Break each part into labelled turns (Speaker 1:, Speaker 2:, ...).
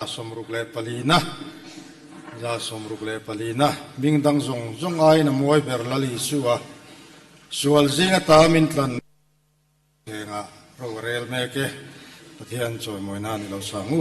Speaker 1: 64na, 164na, Hming dang zawng zawng aiin a mawi ber Lal Isua, sual zing ata min tlan thengah ro a rel mek e, Pathian chawimawi nan i lo sang u.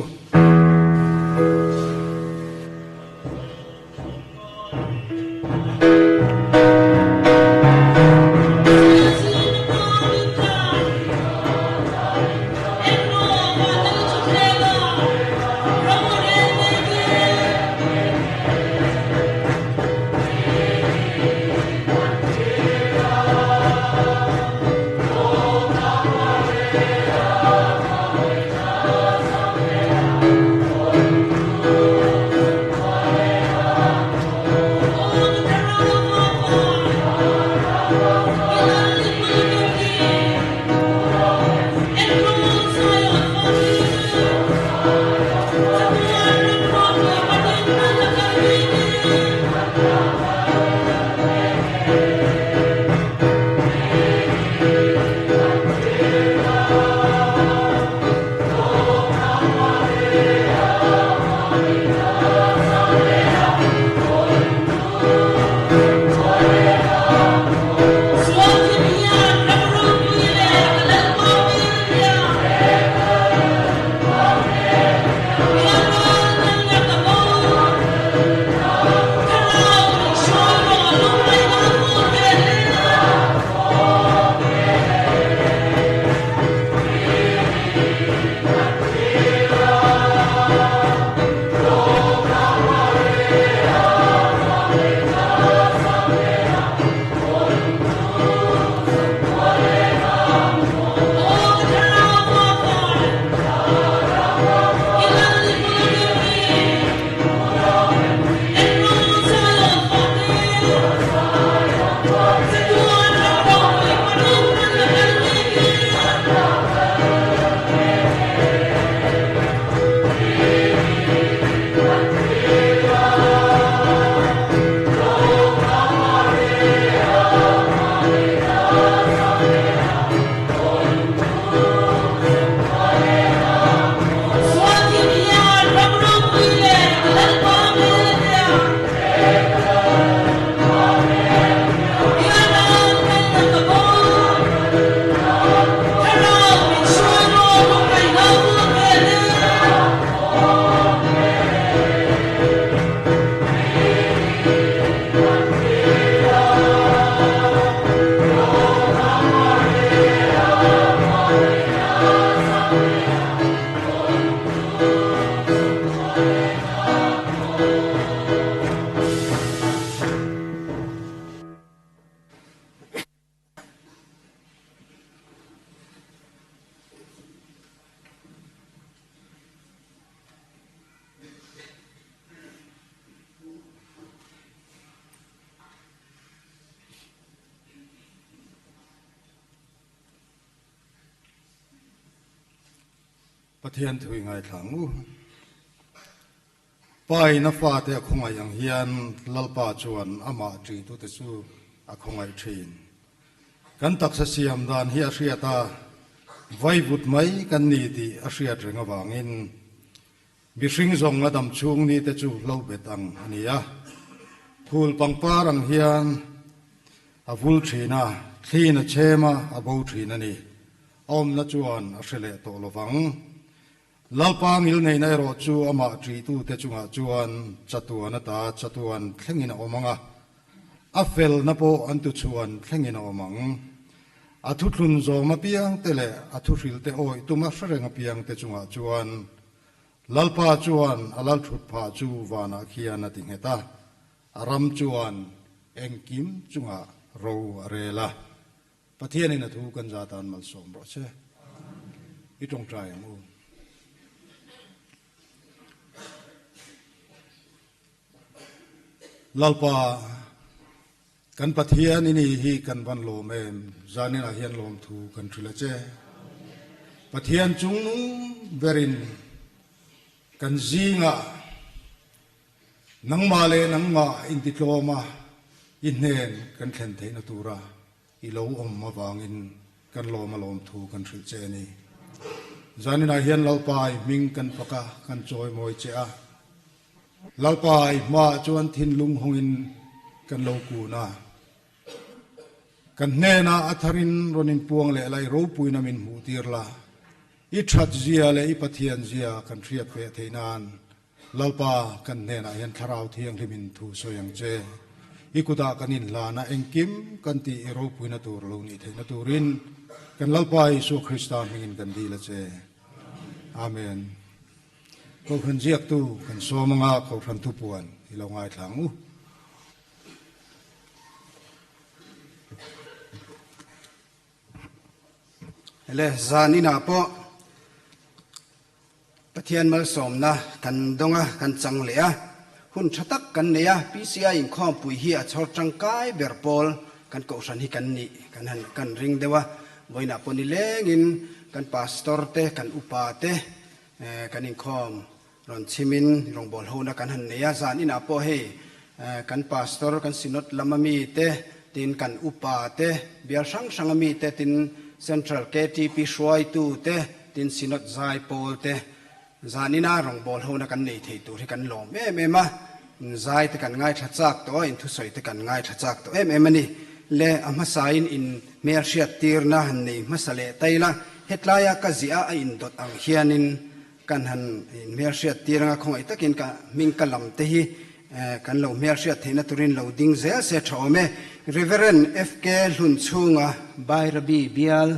Speaker 1: Pathian thu i ngaithla ang u. Pa in a fate a khawngaih ang hian Lalpa chuan amah ṭihtute chu a khawngaih ṭhin. Kan taksa siam dan hi a hriat a, vaivut mai kan ni tih a hriat reng avangin mihring zawng a dam chhung ni te chu hlo bet ang a ni a. Phul pangpar ang hian a vul ṭhin a, thliin a chhem a, a bo ṭhin a ni. A awmna chuan a hre leh tawh lo vang. Lalpa ngilneihna erawh chu amah ṭihtute chungah chuan chatuan ata chatuan thlengin a awm ang a, a felna pawh an tuchhuan thlengin a awm ang. A thuthlun zawm apiangte leh a thuhrilte awih tuma hre reng apiangte chungah chuan Lalpa chuan a lalthut phah chu vanah khian a ti nghet a, a ram chuan engkim chungah ro a rel a. Pathianin a thu kan za tan malsawm rawh se. I tawngtai ang u. Lalpa, kan Pathian i ni hi kan van lawm em? Zaninah hian lawmthu kan hrilh a che. Pathian chungnung berin kan zingah nangmah leh nangmah intitlawm a, i hnen kan thlen theihna tura I lo awm avangin kan lawm a lawm thu kan hrilh che a ni. Zaninah hian Lalpa i hming kan fak a, kan chawimawi che a. Lalpa i hmaah chuan thinlung hawngin kan lo kun a. Kan hnenah a tharin rawn inpuang leh la i ropuina min hmuhtir la. I that zia leh i Pathian zia kan hriat ve theih nan Lalpa kan hnenah hian Thlarau Thianghlimin thu sawi ang che. I kutah kan inhlan a, engkim kan tih i ropuina tur lo nih theihna turin kan Lalpa Isua Krista hmingin kan dil a che. Amen. Kohhran ziaktu kan sawm anga Kohhran thupuan i lo ngaithla ang u.
Speaker 2: Hele zan inah pawh Pathian malsawmna kan dawng a, kan chang leh a, hun tha tak kan nei a, PCI inkhawmpui hi a chhawr tangkai ber pawl kan kohhran hi kan nih kan han kan ring deuh a, vawiinah pawh nilengin kan pastor te, kan upa te kan inkhawm rawn chhimin rawngbâwl hona kan han nei a, zan inah pawh hei kan pastor, kan synod lama mite tin kan upa te, bial hrang hranga mite tin Central KTP hruaitu te tin synod zai pawl te zan ina rawngbâwl hona kan nei thei tur hi kan lâwm em em a, zai te kan ngaithla châk tawh a, inthusawi te kan ngaithla châk tawh em em a ni. Le a hmasain in hmelhriat tirna han nei hmasa leh ta ila, hetlaia ka ziah a indawt ang hianin Kan han inhmelhriat tir anga khawngaih takin ka hming ka lam te hi kan lo hmelhriat theihna turin lo ding zel se tha awm e. Reverend FK Hlunchhunga Bairabi bial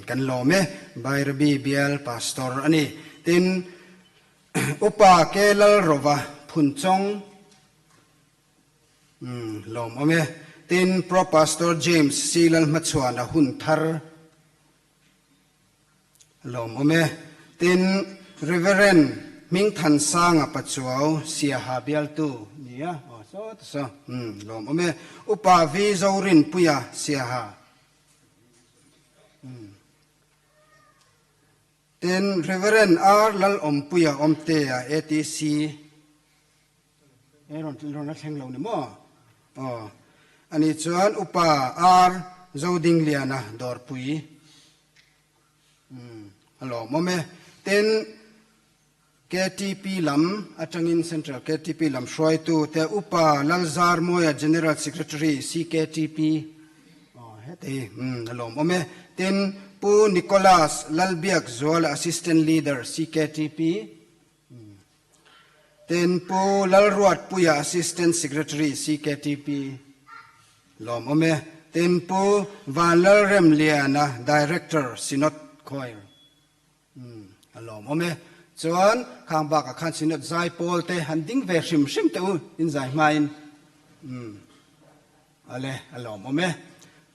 Speaker 2: kan lawm e, Bairabi bial Pastor a ni. Tin, Upa K Lalrova Phunchawng lawm awm e. Tin, Pro Pastor James C Lalhmachhuana Hunthar. Lawmawm e. Tin, Reverend Hmingthansanga Pachuau Siaha bialtu nia aw saw ta saw. Umm, lawmawm e. Upa Vi Zorinpuia Siaha. Umm. Tin, Reverend R Lalawmpuia Awmtea ATC. E rawn rawn la thleng lo ni maw? Aw. Ani chuan Upa R Zodingliana Dawrpui. Umm a lawmawm e. Tin, KTP lam atangin Central KTP lam hruaitu te Upa Lalzarmawia General Secretary CKTP aw heti umm a lawmawm e. Tin, Pu Nicholas Lalbiakzuala Assistant Leader CKTP umm. Tin, Pu Lalruatpuia Assistant Secretary CKTP lawmawm e. Tin, Pu Vanlalremliana Director Synod Choir a lawmawm e. Chuan khang bakah khan Synod zaipawl te han ding ve hrim hrim teh u in zai hmain Ale, a lawmawm e.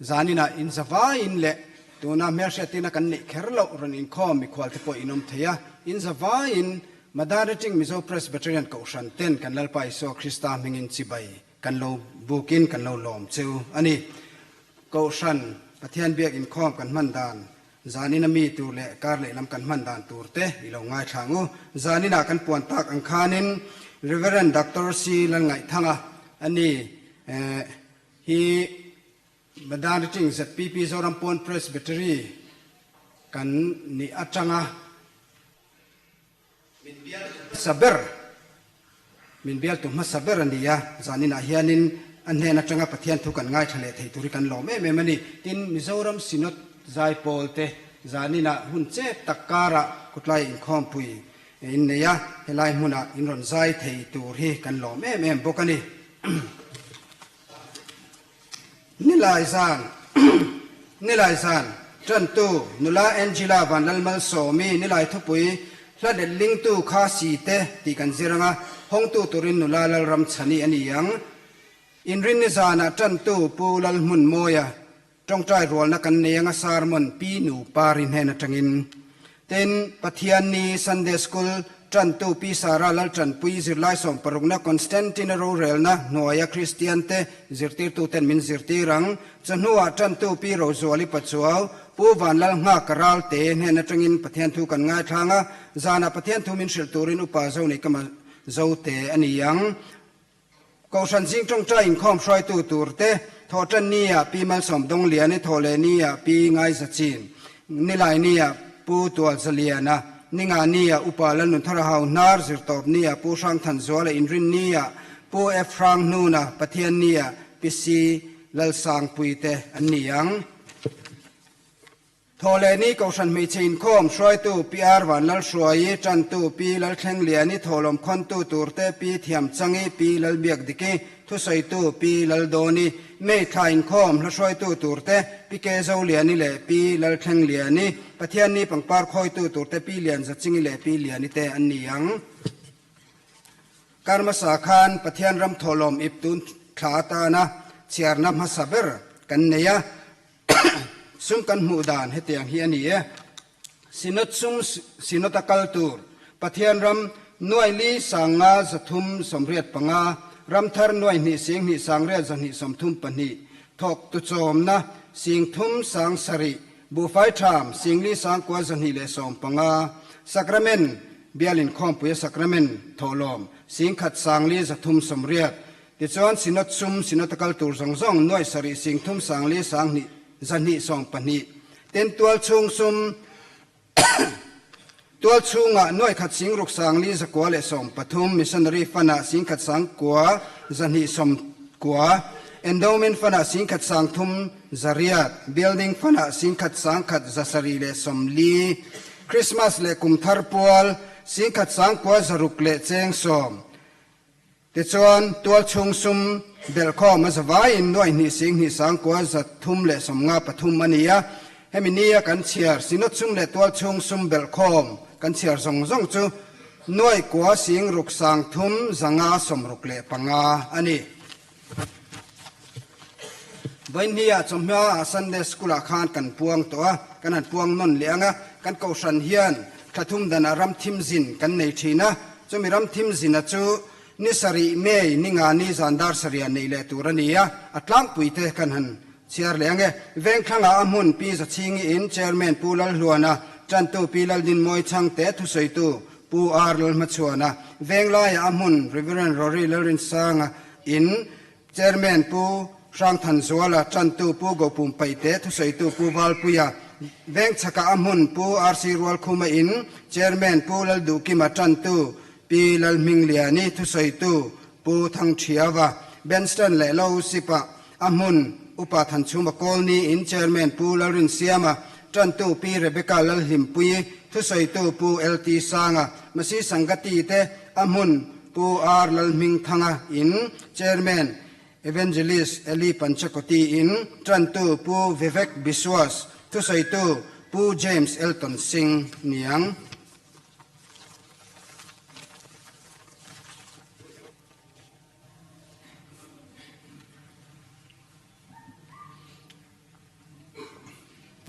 Speaker 2: Zaninah in zavaiin leh tuna hmelhriattirna kan neih kher loh rawn inkhawm mikhual te pawh in awm thei a. In zavaiin Madarating Mizo Presbyterian Kohhran ten kan Lalpa Isua Krista hmingin chibai kan lo bukin kan lo lawm cheu a ni. Kohhran Pathian biak inkhawm kan hman dan zanin a mi tur leh kar lehlam kan hman dan tur te i lo ngaithla ang u. Zaninah kan puan tak ang khanin Reverend Doctor C. Lalngaihthanga a ni. Hi Madarating ZPP Zoram Pawn Presbytery kan nih atanga min bialtu hmasa ber min bialtu hmasa ber a ni a, zaninah hianin a hnen atanga Pathian thu kan ngaithla leh thei tur hi kan lawm em em a ni. Tin, Mizoram Synod Zaipawl te zaninah hun chep tak karah kutlai inkhawmpui in nei a, helai hmunah in rawn zai thei tur hi kan lawm em em bawk a ni. Nilai zan Nilai zan Tantu Nula Angela Vanlalmalsawmi Nilai thupui hla let lingtu kha si te tih kan zir anga hawngtu turin Nula Lalramchhani a ni ang. Inrinni zanah Tantu Pu Lalhmunmawia Tawngtai rualna kan nei anga sermon Pi Nu Pari hnen atangin. Tin, Pathianni Sunday School tantu Pi Sara Laltanpui zirlai sawmparukna Constantine rorelna hnuaia Kristiante zirtirtuten min zirtir ang. Chawhnuah tantu Pi Rozuali Pachuau, Pu Vanlalnghaka Ralte hnen atangin Pathian thu kan ngaithlang a, zanah Pathian thu min hrilh turin Upa Zoneikama Zote a ni ang. Kohhran zing tawngtai inkhawm hruaitu tur te, Thawhtan nia Pi Malsawm Dongliani, Thawhleh nia Pi Ngaizachin, Nilai nia. Pu Tualzaliana, Ningania Upa Lalnunthara Hauhnar, Zirtawpnia Pu Hrangthanzuala Inrinnia Pu F Hranghnuna, Pathiannia Pi C Lalsangpuite an ni ang. Thawhlehni Kohhran Hmeichhe Inkhawm hruaitu Pi R Vanlalhruaii, Tantu Pi Lalthlengliani, Thawhlawm khawntu turte Pi Thiamchangi, Pi Lalbiakdiki, Thusawitu Pi Laldawni, May thla inkhawm hla hruaitu turte Pi Ke Zoliani leh Pi Lalthlengliani, Pathianni pangpar khawitu turte Pi Lianzachingi leh Pi Liani te an ni ang. Kar hmasa khan Pathian ram thawhlawm ip tun thla atana chhiarna hmasa ber kan nei a, sum kan hmuh dan hetiang hi a ni e. Synod sum Synod a kal tur Pathian ram nuai li 500 385, ram thar 2,000 10,000 800 232, thawk tu chawmna 30,000 7,000, buhfai tham 4,000 9,215, Sacrament bial inkhawmpui a Sacrament thawhlawm 1,000 5,380, tichuan Synod sum Synod a kal tur zawng zawng nuai 7 3,000 5,000 212. Tin, tualchhung sum Tualchhungah 1,000 60 4 913, Missionary Fund-ah 10,000 9 290, Endowment Fund-ah 10,000 300 800, Building Fund-ah 10,000 1 740, Christmas leh Kum Thar pual 10,000 9,600 leh cheng 10. Tichuan, tualchhung sum belhkhawm a zavaiin 2,000 10,000 9 353 a ni a. Hemi nia kan chhiar Synod sum leh tualchhung sum belhkhawm kan chhiar zawng zawng chu 9 6 3 565 a ni. Vawiinhniah chawhma ah Sunday School ah khan kan puang tawh a, kan han puang nawn leh ang a, kan kohhran hian thla thum danah ram thim zin kan nei thin a, chumi ram thim zina chu ni sarih May ni nga ni zan dar sarih ah neih leh tur a ni a, a tlangpui te kan han chhiar leh ang e. Vengthlangah a hmun Pi Zachhingi in Chairman Pu Lalhluana, Tantu Pi Laldinmawi Chhangte thusawitu Pu R Lalhmachhuana, Venglaiah a hmun Reverend Rory Lalrinsanga in Chairman Pu Hrangthanzuala, Tantu Pu Gopum Paihte, Thusawitu Pu Valpuia, Vengchhakah a hmun Pu RC Rualkhuma in Chairman Pu Lalduhkima, Tantu Pi Lalhmingliani, Thusawitu Pu Thangthiava, Benston leh Losipah a hmun Upa Thanchhuma Kawlni in Chairman Pu Lalrinsiama, Tantu Pi Rebecca Lalhlimpuii, Thusawitu Pu LT Sanga, Masi Sangati te a hmun Pu R Lalhmingthanga in Chairman Evangelist Eli Panchakoti in Tantu Pu Vivek Biswas, Thusawitu Pu James Elton Singh niang.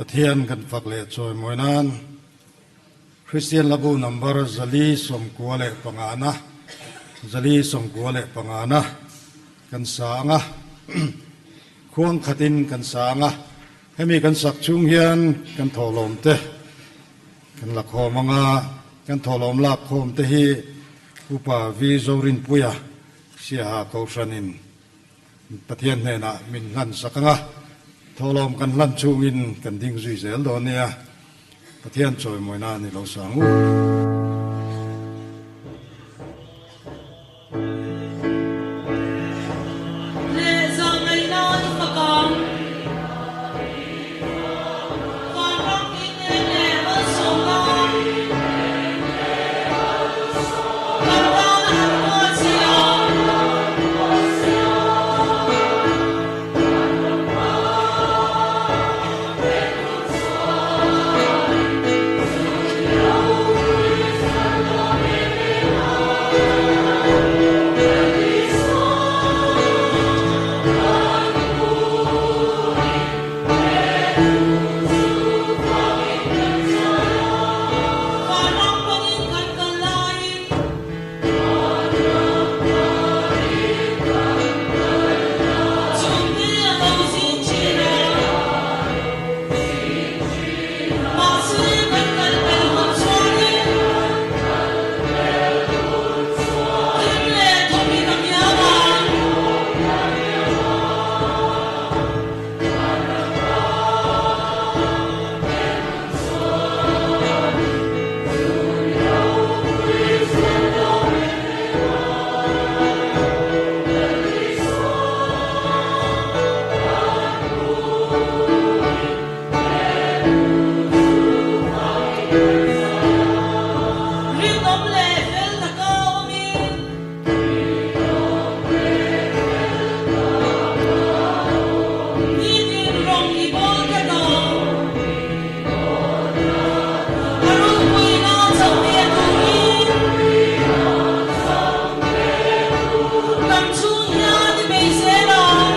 Speaker 1: Pathian kan fak leh chawimawi nan Kristian Labu number 495 na 495 na kan sa ang a, khuang khatin kan sa ang a, hemi kan sak chhung hian kan thawhlawm te kan la khawm ang a, kan thawhlawm lak khawm te hi Upa Vi Zorinpuia Siaha Kohhranin Pathian hnenah min hlan sak ang a, thawhlawm kan hlan chungin kan ding zui zel dawn nia. Pathian chawimawina ni lo sang u.
Speaker 3: Leh zahngaihna i fak ang. Vanram in en leh malsawmna. Kan tan a han buatsaih a. Rinawm leh fel taka awmin. Nitin rawng i bawl tlat ang. A ropuina chauh ve turin. Dam chhung hian i bei zel ang.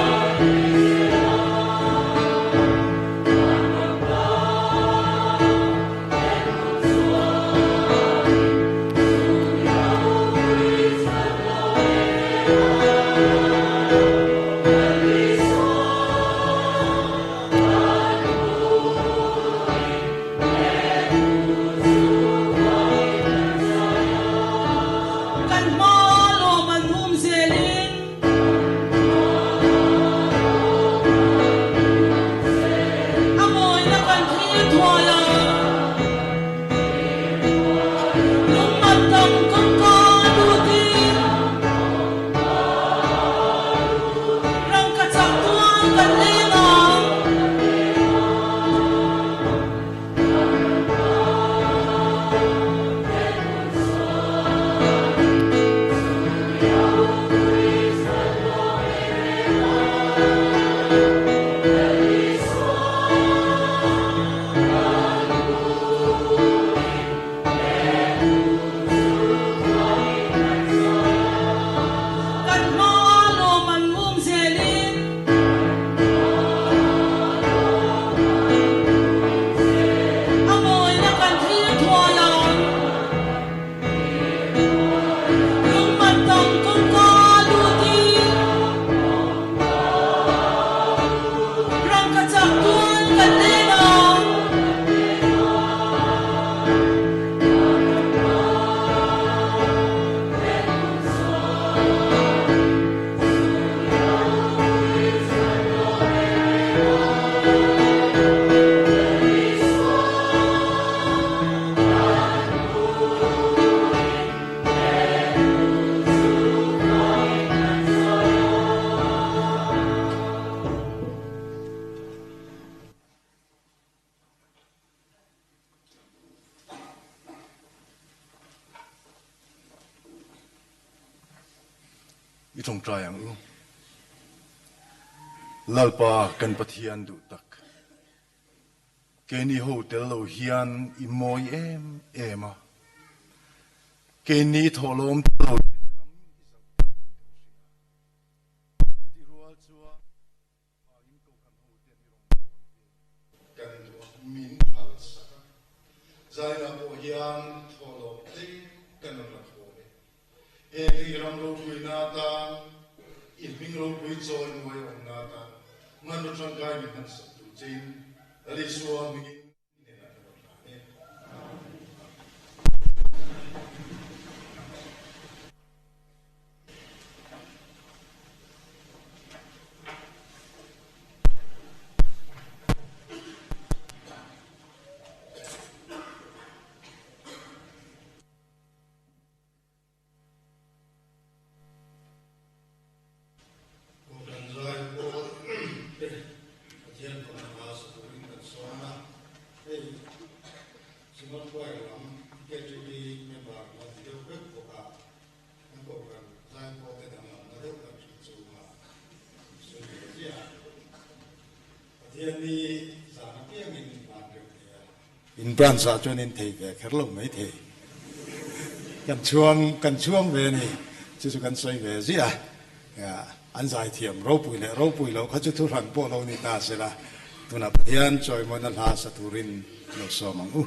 Speaker 3: Kan hma lawm an hum zelin. A mawina kan thlir thuai a. Lungman tam kawngka lutin rangka chak tual kan leng ang. Kan hma lawm an um zelin. A mawina kan thlir thuai ang. Lungman tam kawngka lutin. Rangka chak tual kan leng ang.
Speaker 1: I tawngtai ang u. Lalpa kan Pathian duh tak. Keini ho tel lo hian i mawi em em a. Keini thawhlawm tel lo hian i ram i zauh tih kan hria. Chutih rual chuan in kohhran ho ten i rawn bawl ve kan duh a, min phal sak a. Zainah pawh hian thawhlawm tlem kan rawn la khawm e. Heng hi ram ropuina atan, i hming ropui chawi muai awmna atan hmanraw tangkai mi hmansak tur chein Lal Isua hmingin i hnenah ka rawn hlan e. Kohhran zai pawl te Pathian fapa hla sa turin kan sawm a, hei Synod Choir lam KTP member la ni deuh vek bawk a, kan kohhran zai pawl te danglamna deuh kan hrilh chu a sawi ve ziah a. Pathian ni zan apiangin van reuh thei a. In branch ah chuan in thei ve kher lo mai thei. Kan chhuang kan chhuang ve a ni. Chu chu kan sawi ve ziah a. An zai thiam ropui leh ropui loh kha chu thu hran pawh lo ni ta sela, tunah Pathian chawimawina hla sa turin lo sawm ang u.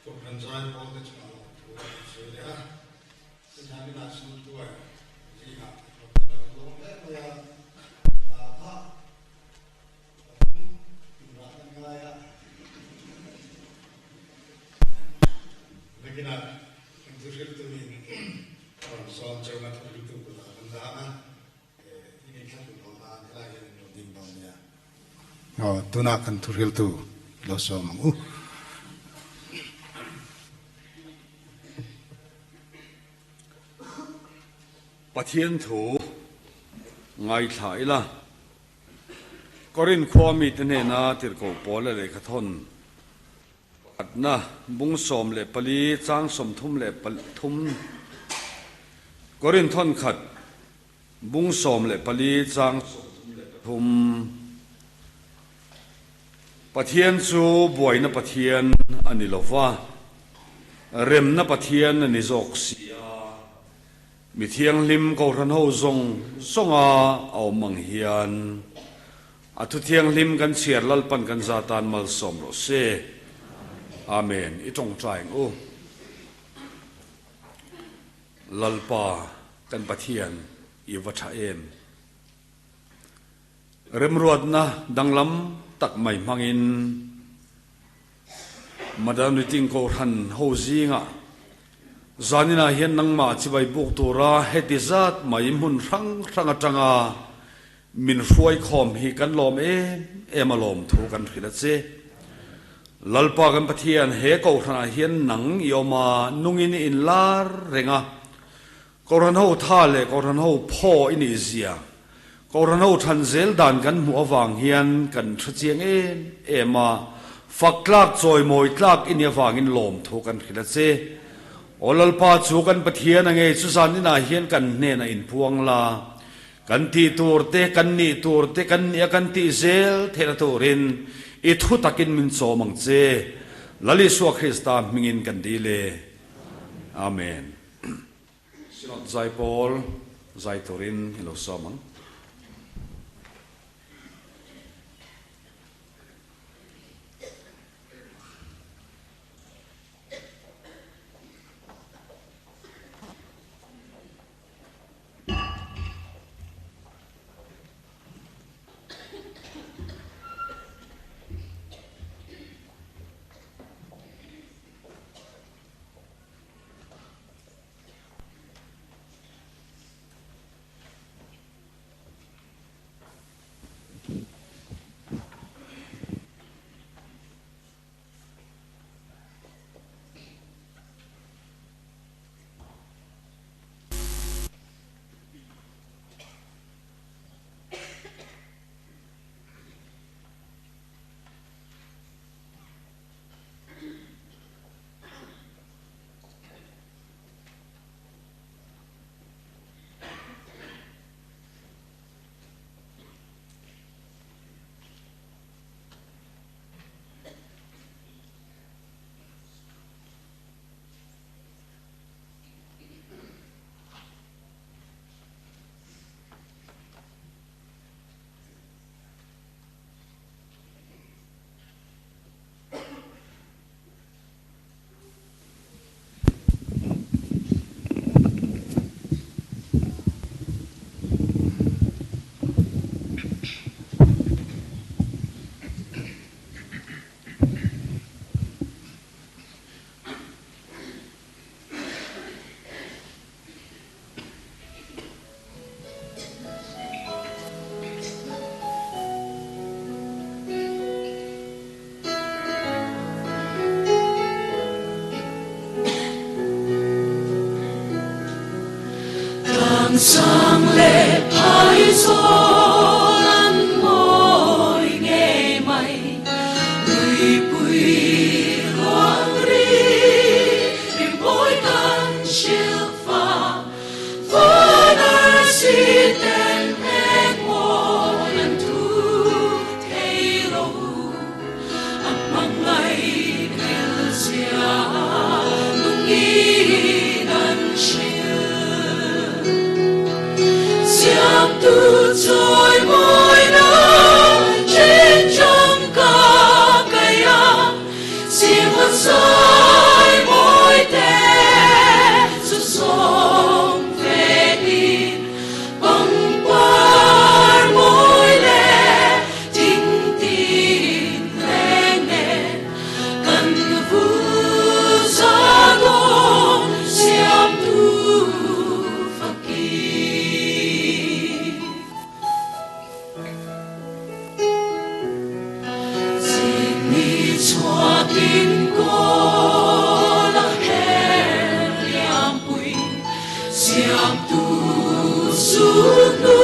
Speaker 1: Kohhran zaipawl te chungah lawm thu a rawn sawi leh a, chutiang inah Sultuai zingah a rawn kal lawm hle mai a, hna kha pathum inrah na ngai a, nakinah kan thuhriltu in a rawn sawm cheu na thuhriltu kutah kan dah ang a, Tunah kan thuhriltu i lo sawm ang u.
Speaker 4: Pathian thu ngaithla ila. Korinth khua mite hnena tirhkoh pawl a lehkhathawn Pakhatna, bung 14 chang 33, Korinth thawnkhat, bung 14 chang 33, Pathian chu buaina Pathian a ni lo va, remna Pathian a ni zawk si a, mi thianghlim Kohhran ho zawng zawnga a awm ang hian A thu thianghlim kan chhiar Lalpan kan za tan malsawm rawh se. Amen. I tawngtai ang u. Lalpa kan Pathian i va tha em. Remruatna danglam tak mai hmangin Madan Riting Kohhran ho zingah zaninah hian nangmah chibai buk tura heti zat mai hmun hrang hrang atanga min hruai khawm hi kan lawm em em a lawm thu kan hrilh a che. Lalpa kan Pathian he Kohhranah hian nang i awm a, nungin i inlar reng a, Kohhran ho tha leh Kohhran ho phaw i nih zia, Kohhran ho than zel dan kan hmuh avang hian kan hre chiang em em a, fak tlak chawimawi tlak i nih avangin lawmthu kan hrilh a che. Aw Lalpa chu kan Pathian a ngei chu zan inah hian kan hnenah inpuang la, kan tih tur te, kan nih tur te, kan nih a kan tih zel theihna turin i thu takin min chawm ang che. Lal Isua Krista hmingin kan dil e. Amen. Synod Zaipawl zai turin i lo sawm ang.
Speaker 3: Tlangsang leh phaizawl an mawi ngei mai, luipui ruang ri rimawi kan hrilh fa, Vanar si ten engmaw an thu thei lo, a hmangaih rilzia nungin an hrilh. Siamtu chawi mawina chen chang ka kai a, Sirva zai mawi te chu sawm vekin, pangpar mawi leh thing tin reng nen kan vul za dawn siamtu fakin. Zingni chhuakin kawl a her liampui, siamtu sutnu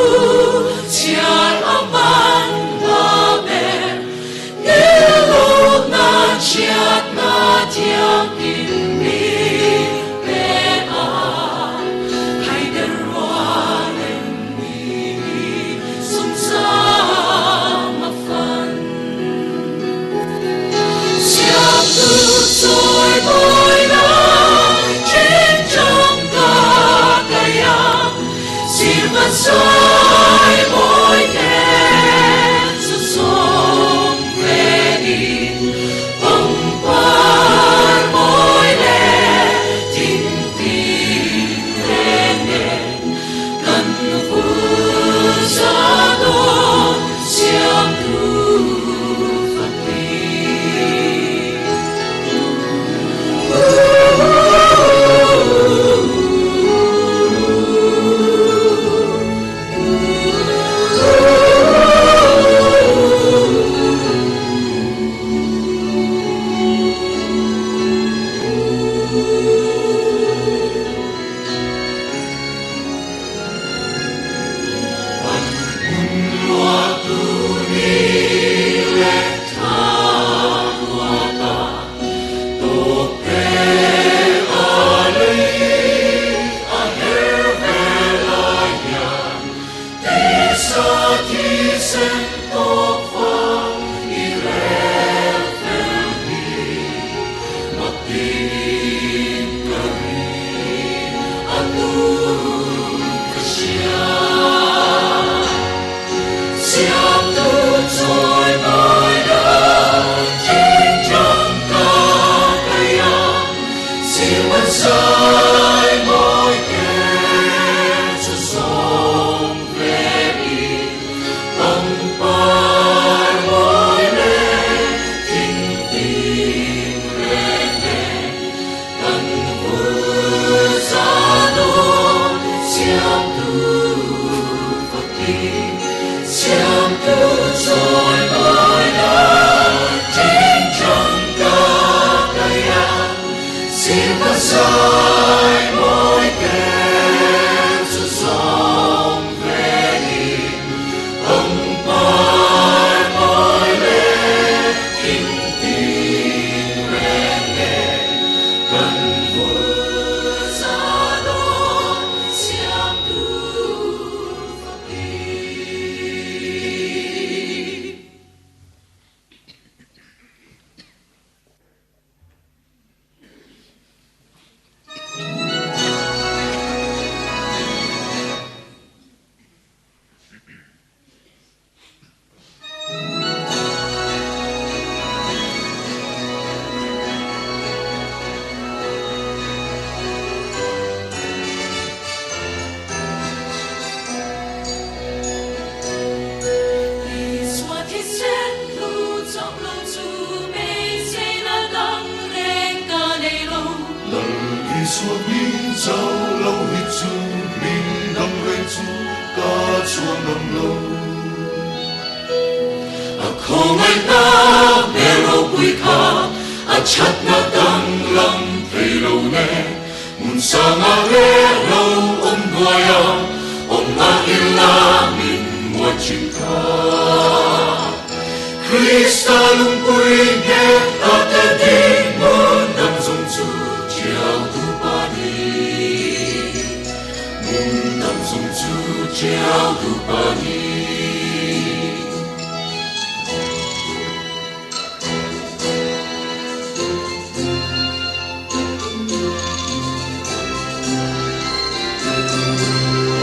Speaker 3: chhiar a man hla ber, nilutna chhiatna thiangkim min pe a, haider rual em ni sumsang a fan. Siamtu chawi mawina chen chang ka kai a, sirva zai mawi te chu sawm venin, pangpar mawi leh thing tin reng nen kan vul za dawn siamtu fakin. na ila min muai thin kha. Krista lungpui nghet ta ka ding hmun dam zawng chu chiau tu pa ni. Hmun dam zawng chu chiau tu pa ni.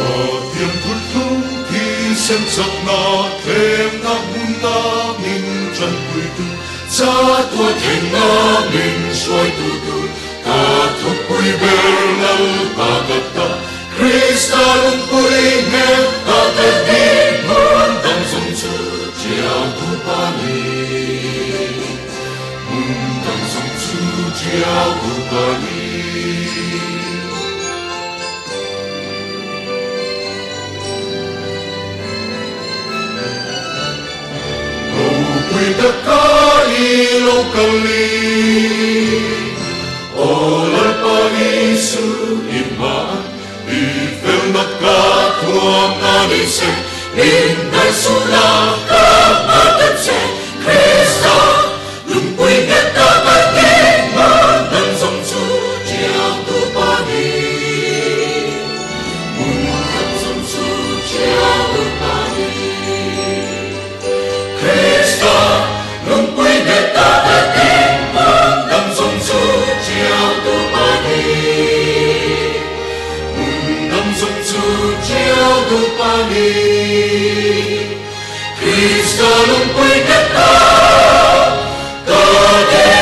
Speaker 3: Pathian thuthlung thisen chakna thlemna hmuna min tanpuitu, chatuah thenna min hruaitu tur, ka thupui ber Lalpa ka ta, Krista lungpui nghet ta ka ding hmun dang zawng chu chiau tu pa ni. Hmun dang zawng chu chiau tu pa ni. Ropui taka i lo kal i, Aw Lalpa Isu i hma I felna ka thuam a ni se, Min dai suh la ka hma ta che, Krista lungpui nghet ta ka ding hmun dang zawng chu chiang tu pa ni. Hmun dang zawng chu chiang tu pa ni. Krista lungpui nghet ta ka ding hmun dang zawng chu chiang tu pa ni. Hmun dang zawng chu chiang tu pa ni. Krista lungpui nghet ta ka ding.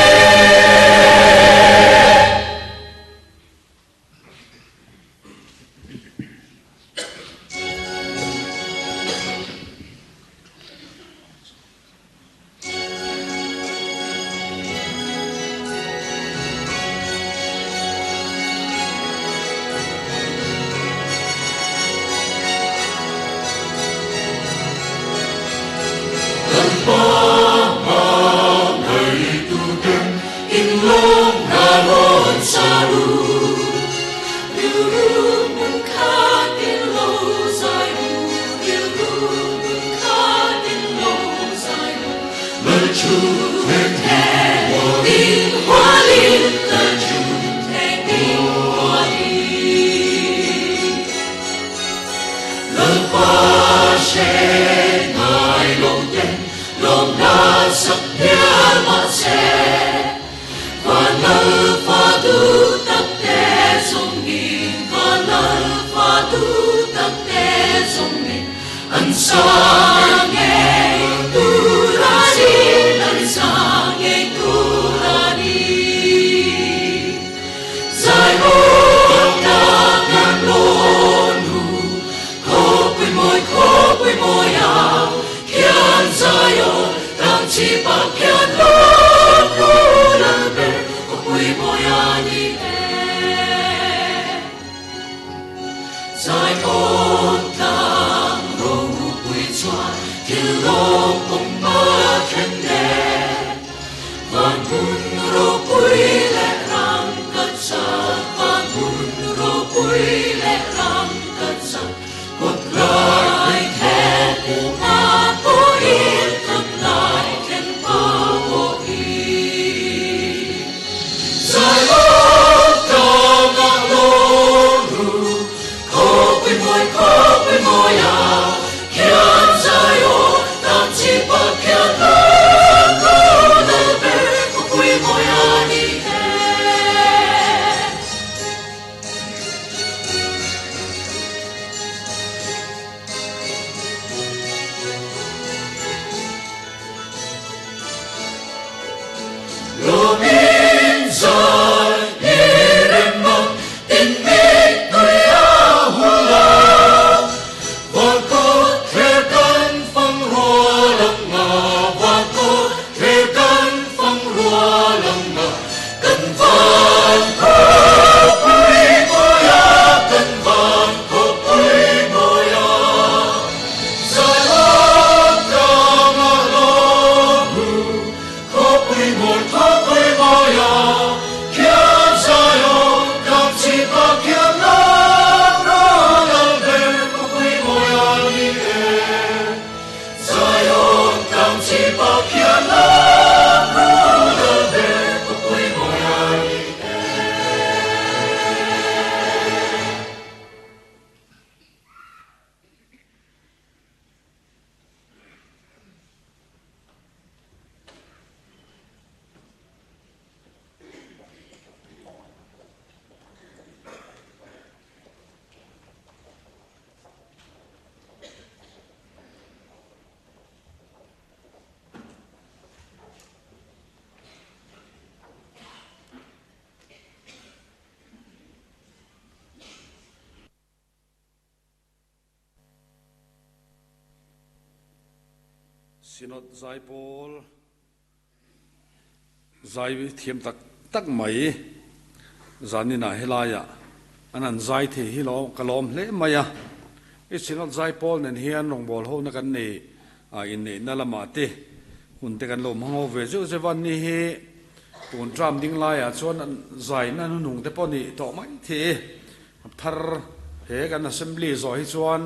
Speaker 3: Lalpa hmangaihtu ten in lawm na rawn sa ru. Rilru hmun khat in lo zai ru, rilru hmun khat in lo zai ru. Lal chu theng ding hualin, lal chu theng ding hualin. Lalpa hre ngai lo ten lawm hla sak hial mah se, Van Lalpa duh tak te zawngin, Van Lalpa duh tak te zawngin, an sa ngei tur a ni, an sa ngei tur a ni. Zai awm tak kan lawn ru, khawpui mawi, khawpui mawi a, khian zai awm tlang chhipah khian lawn ru, lal ber khawpui mawi a ni e. Zai awm tlang ropui chuan thil lawm awm a thlen e. Van hmun ropui leh ram ka chak, van hmun ropui leh ram ka chak, kawt lai then pa pawhin kawt lai then pa
Speaker 4: Synod Zaipawl zai thiam tak tak mai zaninah helaiah an han zai thei hi lo ka lawm hle mai a. I Synod Zaipawl nen hian rawngbâwl hona kan nei a, inneihna lamah te hun te kan lo hmang ho ve zeuh zeuh a, ni hi tun term ding laiah chuan an zaina hnuhnung te pawh nih tawh mai thei e. Thar he kan assembly zawh hi chuan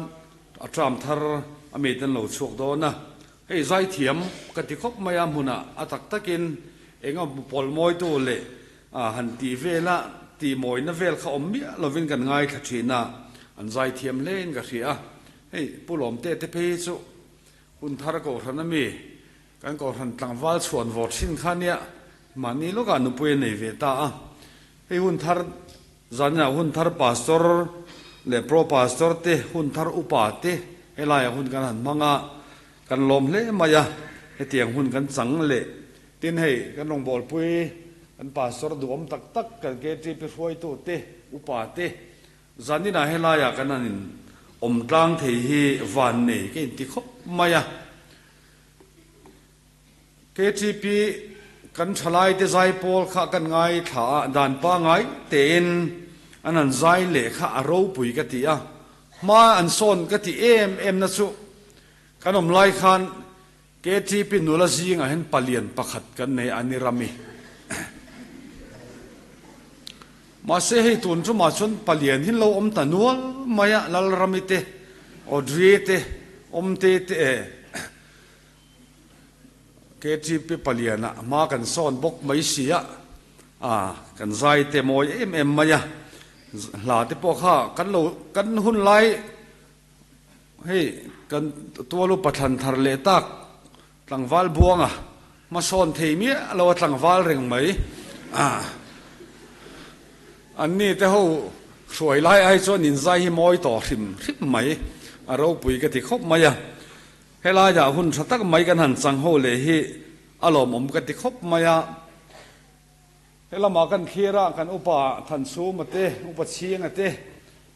Speaker 4: a term thar a mi te an lo chhuak dawn a, hei zaithiam ka ti khawp mai a hmunah a tak takin eng a pawl mawitu leh han tih vela tih mawina vel kha awm miah lovin kan ngaithla thin a, an zaithiam hlein ka hria a. Hei Pu Lawmte te phei hi chu hun thar kohhran a mi kan kohhran tlangval chhuan vawr thin kha nia mahni lawkah nupui a nei ve ta a. Hei hun thar zaninah hun thar pastor leh pro pastor te hun thar upa te helaiah hun kan han hmang a, kan lawm hle mai a, hetiang hun kan chang leh tin hei kan rawngbawlpui kan pastor duhawm tak tak kan KTP hruaitu te upa te Zaninah helaiah kan han in awm tlang thei hi van nei ka inti khawp mai a. KTP kan thalaite zai pawl kha kan ngaithla a, dan pangai tein an han zai leh kha a ropui ka ti a. Hma an sawn ka ti em em na chu kan awm lai khan KTP nula zingah hian palian pakhat kan nei a ni Rami. Mahse hei tun tumah chuan palian hi lo awm ta nual mai a, Lalrami te, Audrey te, Awmte te e KTP palian ah hma kan sawn bawk mai si a, a kan zai te mawi em em mai a, hla te pawh kha kan lo kan hun lai Hei kan tual upa thlan thar leh tak tlangval buanga hmasawn thei miah lo a tlangval reng mai. An ni te ho hruai lai ai chuan inzai hi mawi tawh hrim hrim mai, a ropui ka ti khawp mai a. Helaiah hun tha tak mai kan han chang ho leh hi a lawmawm ka ti khawp mai a. He lamah kan thlir a, kan upa Thansuma te, upa Chhinga te,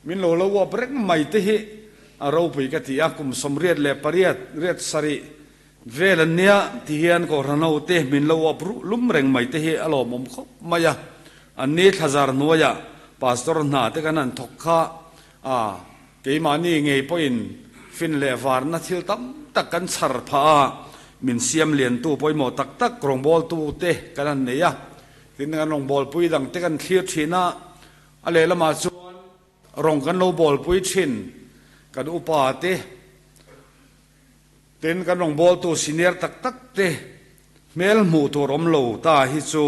Speaker 4: min lo lo uap reng mai te hi a ropui ka ti a, kum 88, riat sarih vel an nia ti hian Kohhran ho te min lo uap ruh lum reng mai te hi a lawmawm khawp mai a. An ni thlazar hnuaiah Pastor hna te kan han thawk kha a, keimahni ngei pawhin fin leh varna thil tam tak kan chhar phah a, min siam liantu pawimawh tak tak rawngbawltu te kan han nei a, tin kan rawngbawlpui dang te kan thlir thin a, a lehlamah chuan rawng kan lo bawlpui thin kan upa te, tin kan rawngbawltu senior tak tak te hmel hmuh tur awm lo ta hi chu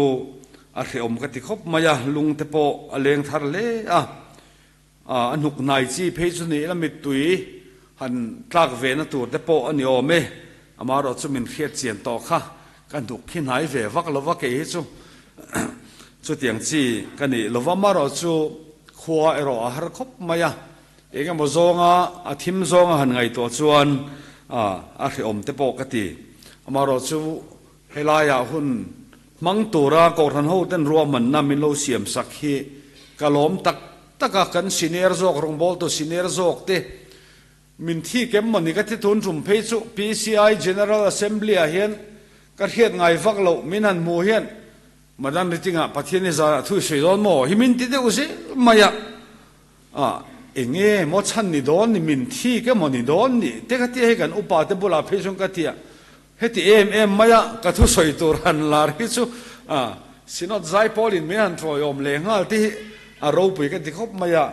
Speaker 4: a hrehawm ka ti khawp mai a, lung te pawh a leng thar hle a. A hnuk hnai chi phei chu nih la mittui han tlak ve na tur te pawh a ni awm e. Amaherawh chu min hriat chian tawh kha ka hnuk khi hnai ve vak lo va kei hi chu chutiang chi ka nih lo va. Amaherawh chu khua erawh a har khawp mai a, eng emaw zawnga a thim zawnga han ngaihtuah chuan a hrehawm te pawh ka ti. Amaherawh chu helaiah hun Hmang tura Kohhran hoten ruahmanna min lo siam sak hi ka lawm tak tak a, kan senior zawk rawngbawltu senior zawk te min thik em mawni ka ti tun tum phei chu PCI General Assembly ah hian ka hriat ngai vak loh min han hmu hian Madam Ritinga Pathian hi zarah thu i sawi dawn maw hi min ti deuh zel mai a, ah enge maw chhan ni dawn ni min thik emaw ni dawn ni te ka tia hei kan upa te bulah phei chuan ka tia Heti em em maia ka thusawi tur han lar hi chu Synod Zaipawlin min han tawiawm leh nghal te hi a ropui ka ti khawp mai a,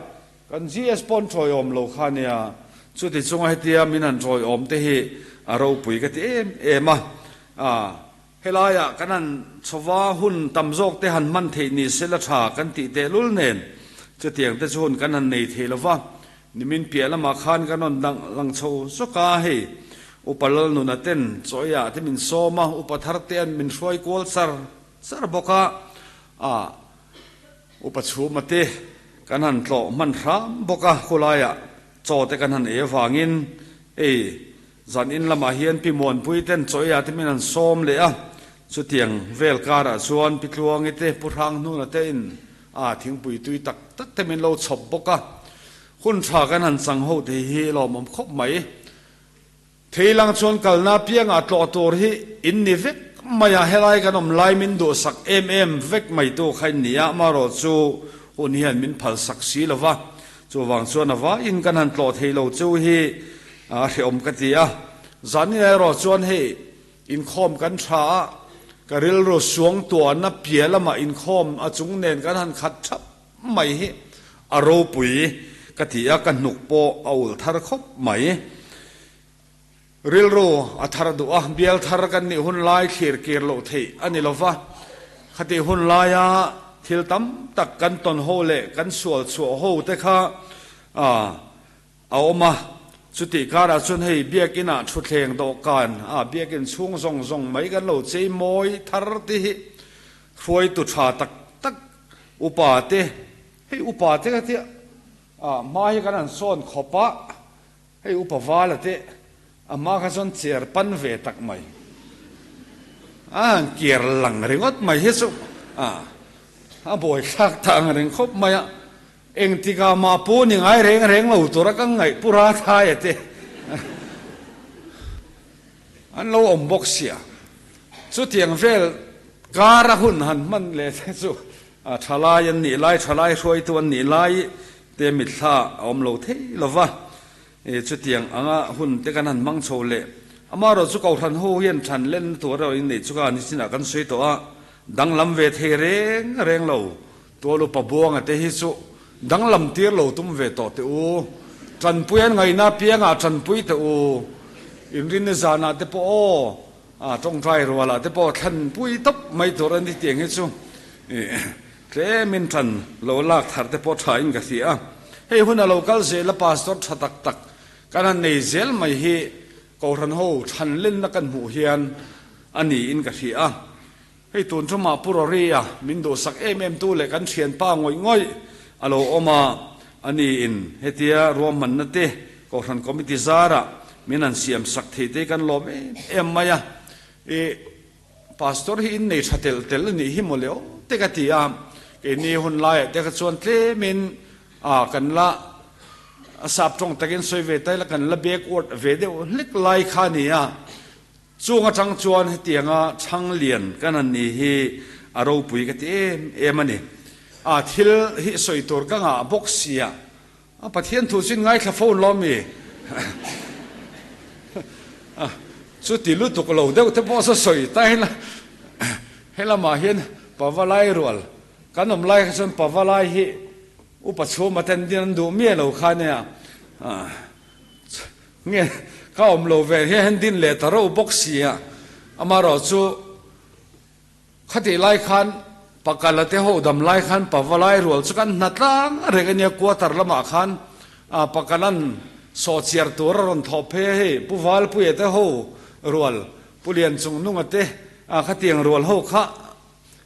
Speaker 4: kan GS pawn tawiawm lo kha nia, chuti chunga hetia min han tawiawm te hi a ropui ka ti em em a. Helaiah kan han chhova hun tam zawk te han hman theih ni se la tha kan tih tehlul nen chutiang te chu hun kan han nei thei lo va, Nimin piah lamah khan kan rawn dang lang chho zawk a, hei Upa Lalnuna ten chawiah te min sawm a, Upa Thartea'n min hruai kual char char bawk a, ah Upa Chhuma te kan han tlawh hman hram bawk a, khulaiah chaw te kan han ei avangin hei zan in lamah hian Pi Muanpui ten chawiah te min han sawm leh a, chutiang vel karah chuan Pi Tluangi te Pu Hranghnuna te in A thingpui tui tak tak te min lo chhawp bawk a, hun tha kan han chang ho thei hi lawmawm khawp mai. Theilang chuan kalna piangah tlawh tur hi in ni vek mai a, helai kan awm lai min duhsak em em vek mai tu kha in ni a, amaherawh chu hun hian min phalsak si lo va, chuvang chuan a vaiin kan han tlawh thei lo chu hi a hrehawm ka ti a. Zanin erawh chuan hei inkhawm kan tha a, ka rilru suangtuahna piah lamah inkhawm a chung nen kan han khat thap mai hi a ropui ka ti a, ka hnuk pawh a ul thar khawp mai. Rilru a thar duh a, bial thar kan nih hun lai thlir kir loh theih a ni lo va, khatih hun laia thil tam tak kan tawn ho leh kan sual chhuah ho te kha a awm a, chutih karah chuan hei biakinah thutthleng dawhkan a biakin chhung zawng zawng mai kan lo chei mawi thar te hi hruaitu tha tak tak Upa te, hei upa te ka tia, ah hma hi kan han sawn khawp a, hei upa vala te, a hma kha chuan chair pan ve tak mai, a han kiar lang ringawt mai hi chu, ah a buaithlak ta ang reng khawp mai a, engtikah mah pu ni ngai reng reng lo tura ka ngaih pu Rathaia te an lo awm bawk sia, chutiang vel Kar a hun han hman leh te chu thalai an nih lai, thalai hruaitu an nih lai te mitthla a awm lo thei lo va, chutiang anga hun te kan han hmang chho leh. Amaherawh chu Kohhran ho hian than lenna tur erawh in nei chu ka ni chinah kan sawi tawh a, danglam ve thei reng reng lo. Tual upa Buanga te hi chu danglam tir lo tum ve tawh teh u. Tanpui an ngaihna apiangah tanpui teh u. Inrinni zanah te pawh aw. A tawngtai rualah te pawh thlanpui tawp mai tur a ni tiang hi chu tlemin tan lo lak thar te pawh tha in ka hria a. Hei hun a lo kal zel a pastor tha tak tak kan han nei zel mai hi Kohhran ho thlan lenna kan hmuh hian a ni in ka hria a. Hei tun tumah Pu Rory-a min duhsak em em tu leh kan thianpa ngawih ngawih a lo awm a, a ni in hetia ruahmanna te Kohhran Committee zarah min han siam sak thei te kan lawm em em mai a, i Pastor hi in nei tha tel tel a nih hi maw le aw te ka ti a, keini hun laiah te kha chuan tlemin a kan la a sap tawng takin sawi ve ta ila kan la backward ve deuh hlek lai kha a ni a. Chung atang chuan hetianga chhang lian kan han ni hi a ropui ka ti em em a ni. A thil hi sawi tur ka ngah bawk sia, a Pathian thu chu in ngaithla fo lo mi? Chuti lutuk lo deuh te pawh saw sawi ta ila, helamah hian Pavalai rual kan awm lai kha chuan Pavalai hi upa chhuma ten din an duh miah lo kha nia. Nge ka awm lo ve hian hen din leh ta reuh bawk si a, amaherawh chu khatih lai khan pakala te ho dam lai khan pavalai rual chu kan hna tlang reng a nia, quarter lamah khan pakalan sawhchiar tur a rawn thawh phei a hei Pu Valpuia te ho rual Pu Lianchungnunga te khatiang rual ho kha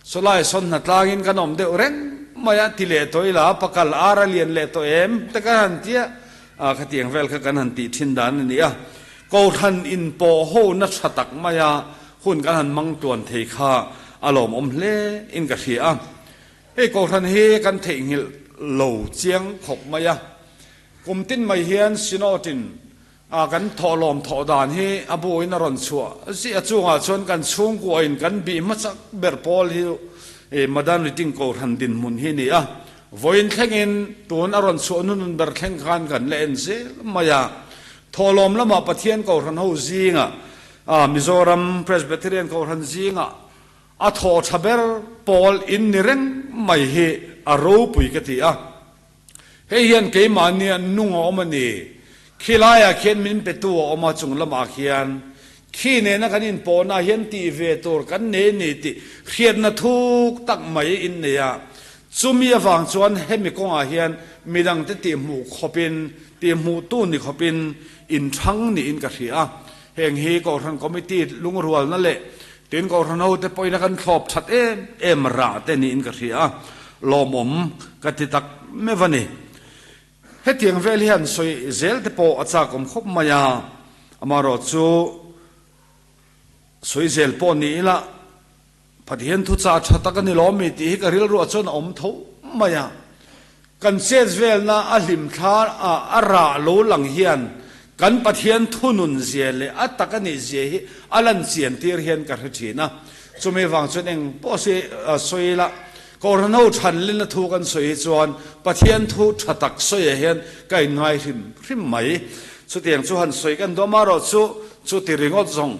Speaker 4: Sawlai sawn hna tlangin kan awm deuh reng mai a, ti leh tawh ila, pakal ar a lian leh tawh em te kan han ti a, khatiang vel kha kan han tih thin dan a ni a. Kohhran inpawh ho na tha tak mai a, hun kan han mang tuan thei kha a lawmawm hle in ka hria a. Hei kohhran hi kan theihnghilh lo chiang khawp mai a, kum tin mai hian Synod in A kan thawhlawm thawh dan hi a bu in a rawn chhuah ziah a chungah chuan kan chhungkua in kan bih hmasak ber pawl hi Madan Riting Kohhran dinhmun hi a ni a, vawiin thlengin tun a rawn chhuah hnunun ber thleng khan kan la en zel mai a. Thawhlawm lamah Pathian Kohhran ho zingah Mizoram Presbyterian Kohhran zingah a thawh tha ber pawl in ni reng mai hi a ropui ka ti a. Hei hian keimahni a nung a awm a ni. Khi laiah khian min petu a awm a, chung lamah khian khi nena kan inpawhna hian tih ve tur kan nei a ni tih hriatna thuk tak mai in nei a. Chumi avang chuan hemi kawngah hian midangte tihhmuh khawpin, tihhmuhtu ni khawpin inthang niin ka hria a. Heng hi Kohhran Committee lungrualna leh tin Kohhran hote pawhin a kan thlawp that em em rah te niin ka hria a, lawmawm ka ti tak meuh a ni. Hetiang vel hian sawi zel te pawh a chakawm khawp mai a, amaherawh chu sawi zel pawh ni ila Pathian thuchah tha tak a ni lawm mi tih hi ka rilruah chuan a awm tho mai a. Kan chet velna a hlim thla a, a rah lo lang hian Kan Pathian thunun zia leh a tak a nih zia hi a lan chian tir hian ka hre thin a. Chumi vang chuan eng pawh si sawi ila, Kohhran ho thanlina thu kan sawi hi chuan Pathian thu tha tak sawiah hian ka inngai hrim hrim mai. Chutiang chu han sawi kan duam erawh chu chuti ringawt zawng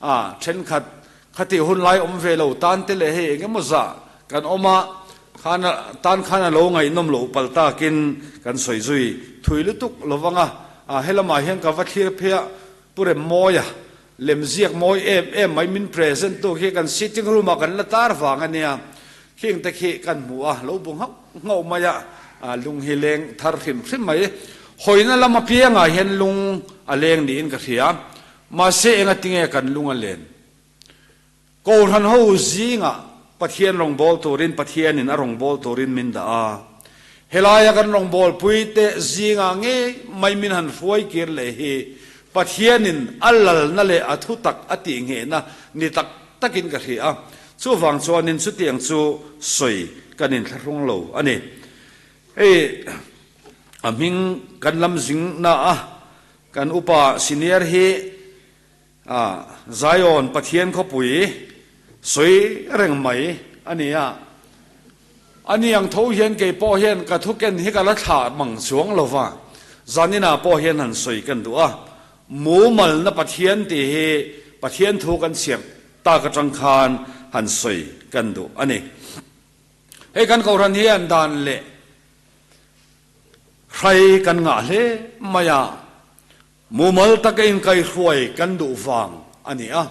Speaker 4: a thenkhat Khati hun lai awm ve lo tan te leh hei eng emaw zah kan awm a, khan tan khan a lo ngaihnawm loh pal takin kan sawi zui thui lutuk lo vang a, a helamah hian ka va thlir phei a, Pu Remmawia lemziak mawi em em mai min present tu khi kan sitting room ah kan la tar vang a nia, khing te khi kan hmu a, lo bu nghauh nghauh mai a, lung hi leng thar hrim hrim mai, hawina lam apiangah hian lung a leng niin ka hria. Mahse engatinge kan lung a len? Kohhran ho zingah Pathian rawngbâwl turin Pathianin a rawngbâwl turin min dah a. Helaia kan rawngbâwlpuite zingah ngei mai min han hruai kir leh hi Pathianin a lalna leh a thutak a tihnghehna ni tak takin ka hria a. Chuvang chuanin chutiang chu sawi kan inthlahrung lo a ni. Hei a hming kan lam zingna a Kan upa senior hi Zion Pathian khawpui sawi reng mai a ni a, a ni ang tho hian kei pawh hian ka thuken hi ka la thlah mang chuang lo va, zaninah pawh hian han sawi kan duh a, mumalna Pathian tih hi Pathian thu kan chhiar tak atang khan han sawi kan duh a ni. Hei kan Kohhran hian dan leh Hrai kan ngah hle mai a, mumal taka inkaihruai kan duh vang a ni a.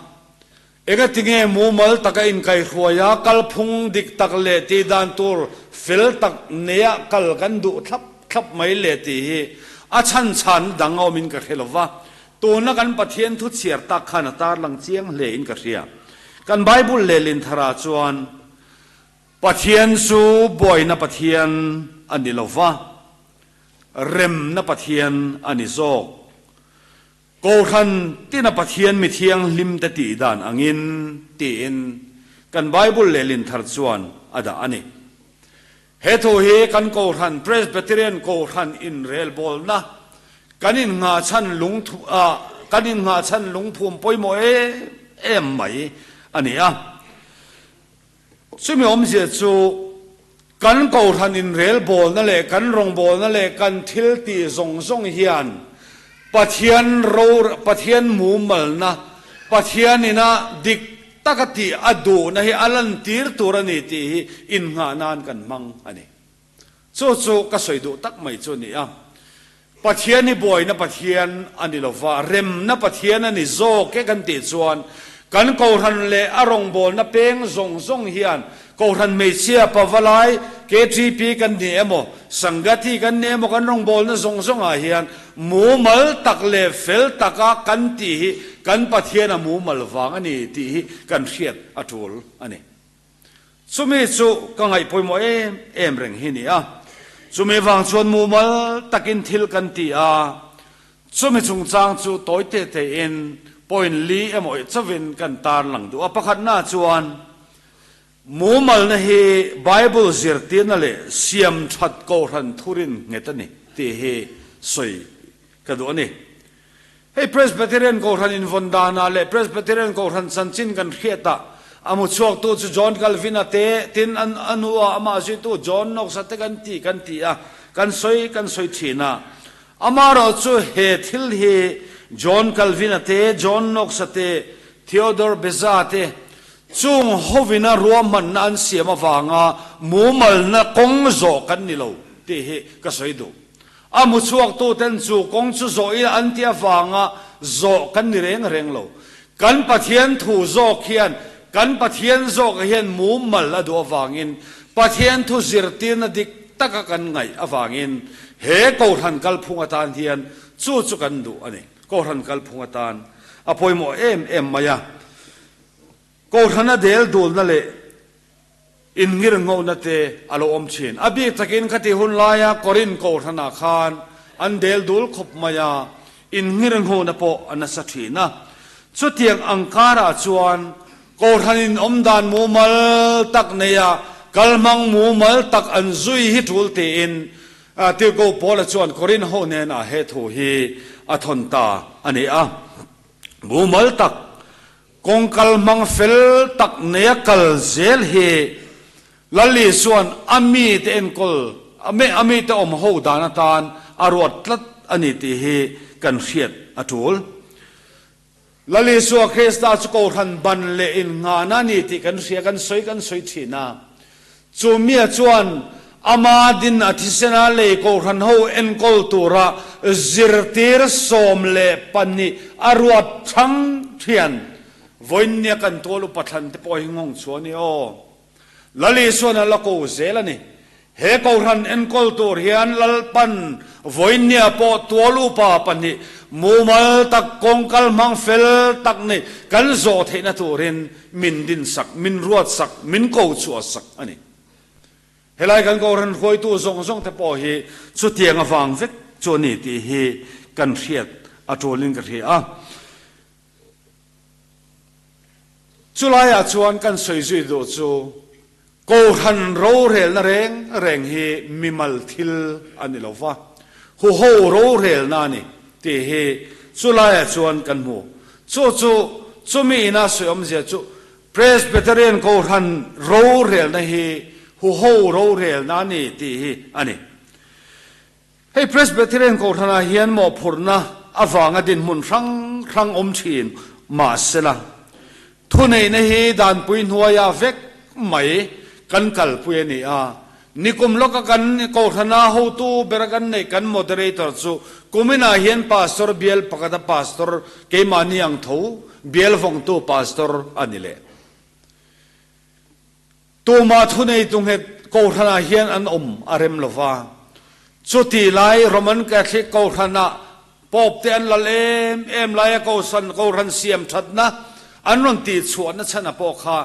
Speaker 4: Engatinge mumal taka inkaihruai a kalphung dik tak leh tih dan tur fel tak neia kal kan duh thlap thlap mai le tih hi a chhan chhan dang a awmin ka hre lo va, tuna kan Pathian thu chhiar tak khan a tarlang chiang hle in ka hria. Kan Bible lehlin tharah chuan Pathian chu buaina Pathian a ni lo va, remna Pathian a ni zawk. Kohhran tina Pathian mi thianghlimte tih dan angin tiin kan Bible lehlin thar chuan a dah a ni. He thu hi kan Kohhran Presbyterian Kohhran inrelbawlna kan innghahchhan lungthu kan innghahchhan lungphum pawimawh em em mai a ni a. Chumi awmzia chu kan Kohhran inrelbawlna leh kan rawngbawlna leh kan thil tih zawng zawng hian Pathian ro, Pathian mumalna, Pathian ina dik taka tih a duhna hi a lantir tur a ni tih hi innghah nan kan hmang a ni. Chu chu ka sawi duh tak mai chu a ni a. Pathian hi buaina Pathian a ni lo va, remna Pathian a ni zawk e kan tih chuan kan Kohhran leh a rawngbawlna peng zawng zawng hian Kohhran hmeichhia Pavalai, KTP kan ni emaw, Sangati kan ni emaw kan rawngbawlna zawng zawngah hian mumal tak leh fel taka kan tih hi kan Pathian a mumal vang a ni tih hi kan hriat a tul a ni. Chumi chu ka ngaih pawimawh em em reng hi ni a. Chumi vang chuan mumal takin thil kan ti a, chumi chungchang chu tawi te tein point li emaw chauhin kan tarlang duh a. Pakhatna chuan mumalna hi Bible zirtirna leh siam that kohhran thurin nghet a ni tih hi sawi ka duh a ni. Hei Presbyterian Kohhran invawn danah leh Presbyterian Kohhran chanchin kan hriatah a hmu chhuaktu chu John Calvin-a te, tin a hnuah amah zuitu John Knox-a te kan ti kan ti a, kan sawi kan sawi thin a. Amaherawh chu he thil hi John Calvin-a te, John Knox-a te, Theodore Beza te chung hovina ruahmanna an siam avanga mumalna kawng zawh kan ni lo tih hi ka sawi duh. A hmu chhuaktu ten chu kawng chu zawh ila an ti avanga zawh kan ni reng reng lo. Kan Pathian thu zawk hian kan Pathian zawkah hian mumal a duh avangin Pathian thu zirtirna dik taka kan ngaih avangin he Kohhran kalphung atan hian chu chu kan duh a ni. Kohhran kalphung atan a pawimawh em em mai a. Kohhrana del dulna leh Inngir ngona te a lo awm thin. A bik takin khati hun laia Korin Kohhranah khan an del dul khawp mai a, inngir ngona pawh a nasa thin a. Chutiang ang karah chuan Kohhranin awmdan mumal tak neia kalhmang mumal tak an zui hi tul tiin Tirhkoh Paula chuan Korin ho hnenah he thu hi a thawn ta a ni a. Mumal tak, kawng kal hmang fel tak neia kal zel hi Lal Isua'n a mite enkawl, a mite awm ho dan atan a ruat tlat a ni tih hi kan hriat a tul. Lal Isua Krista chu Kohhran ban leh innghahna a ni tih kan hria, kan sawi kan sawi thin a. Chu mia chuan ama din a thisena lei Kohhran ho enkawl tura zirtir 12 a ruat thang thian. Vawiinnia kan tual upa thlan te pawh hi nghawng chhuah a ni aw. Lal Isua'n a la ko zel a ni. He Kohhran enkawl tur hian Lalpan vawiinnia pawh tual upa pahnih mumal tak kawng kal hmang fel tak nei kan zawh theihna turin min dinsak, min ruatsak, min ko chhuahsak a ni. Helai kan Kohhran hruaitu zawng zawng te pawh hi chutiang avang vek chu a ni tih hi kan hriat a tulin ka hria a. Chulaiah chuan kan sawi zui duh chu Kohhran rorelna reng reng hi mimal thil a ni lo va, huho rorelna a ni tih hi chulaiah chuan kan hmu. Chu chu chumi ina sawi awmzia chu Presbyterian Kohhran rorelna hi huho rorelna a ni tih hi a ni. Hei Presbyterian Kohhranah hian mawhphurhna avanga dinhmun hrang hrang awm thin mah sela, thuneihna hi danpui hnuaia vek mai kan kalpui a ni a. Nikum lawka kan Kohhrana hotu bera kan neih kan Moderator chu kuminah hian Pastor bial pakhata Pastor keimahni ang tho bial vawngtu Pastor a ni leh. Tumah thuneitu nghet Kohhranah hian an awm a rem lo va. Chuti lai Roman Catholic Kohhranah Pope te an lal em em laia Kohhran Kohhran siam thatna an rawn tihchhuahna chhan a pawh kha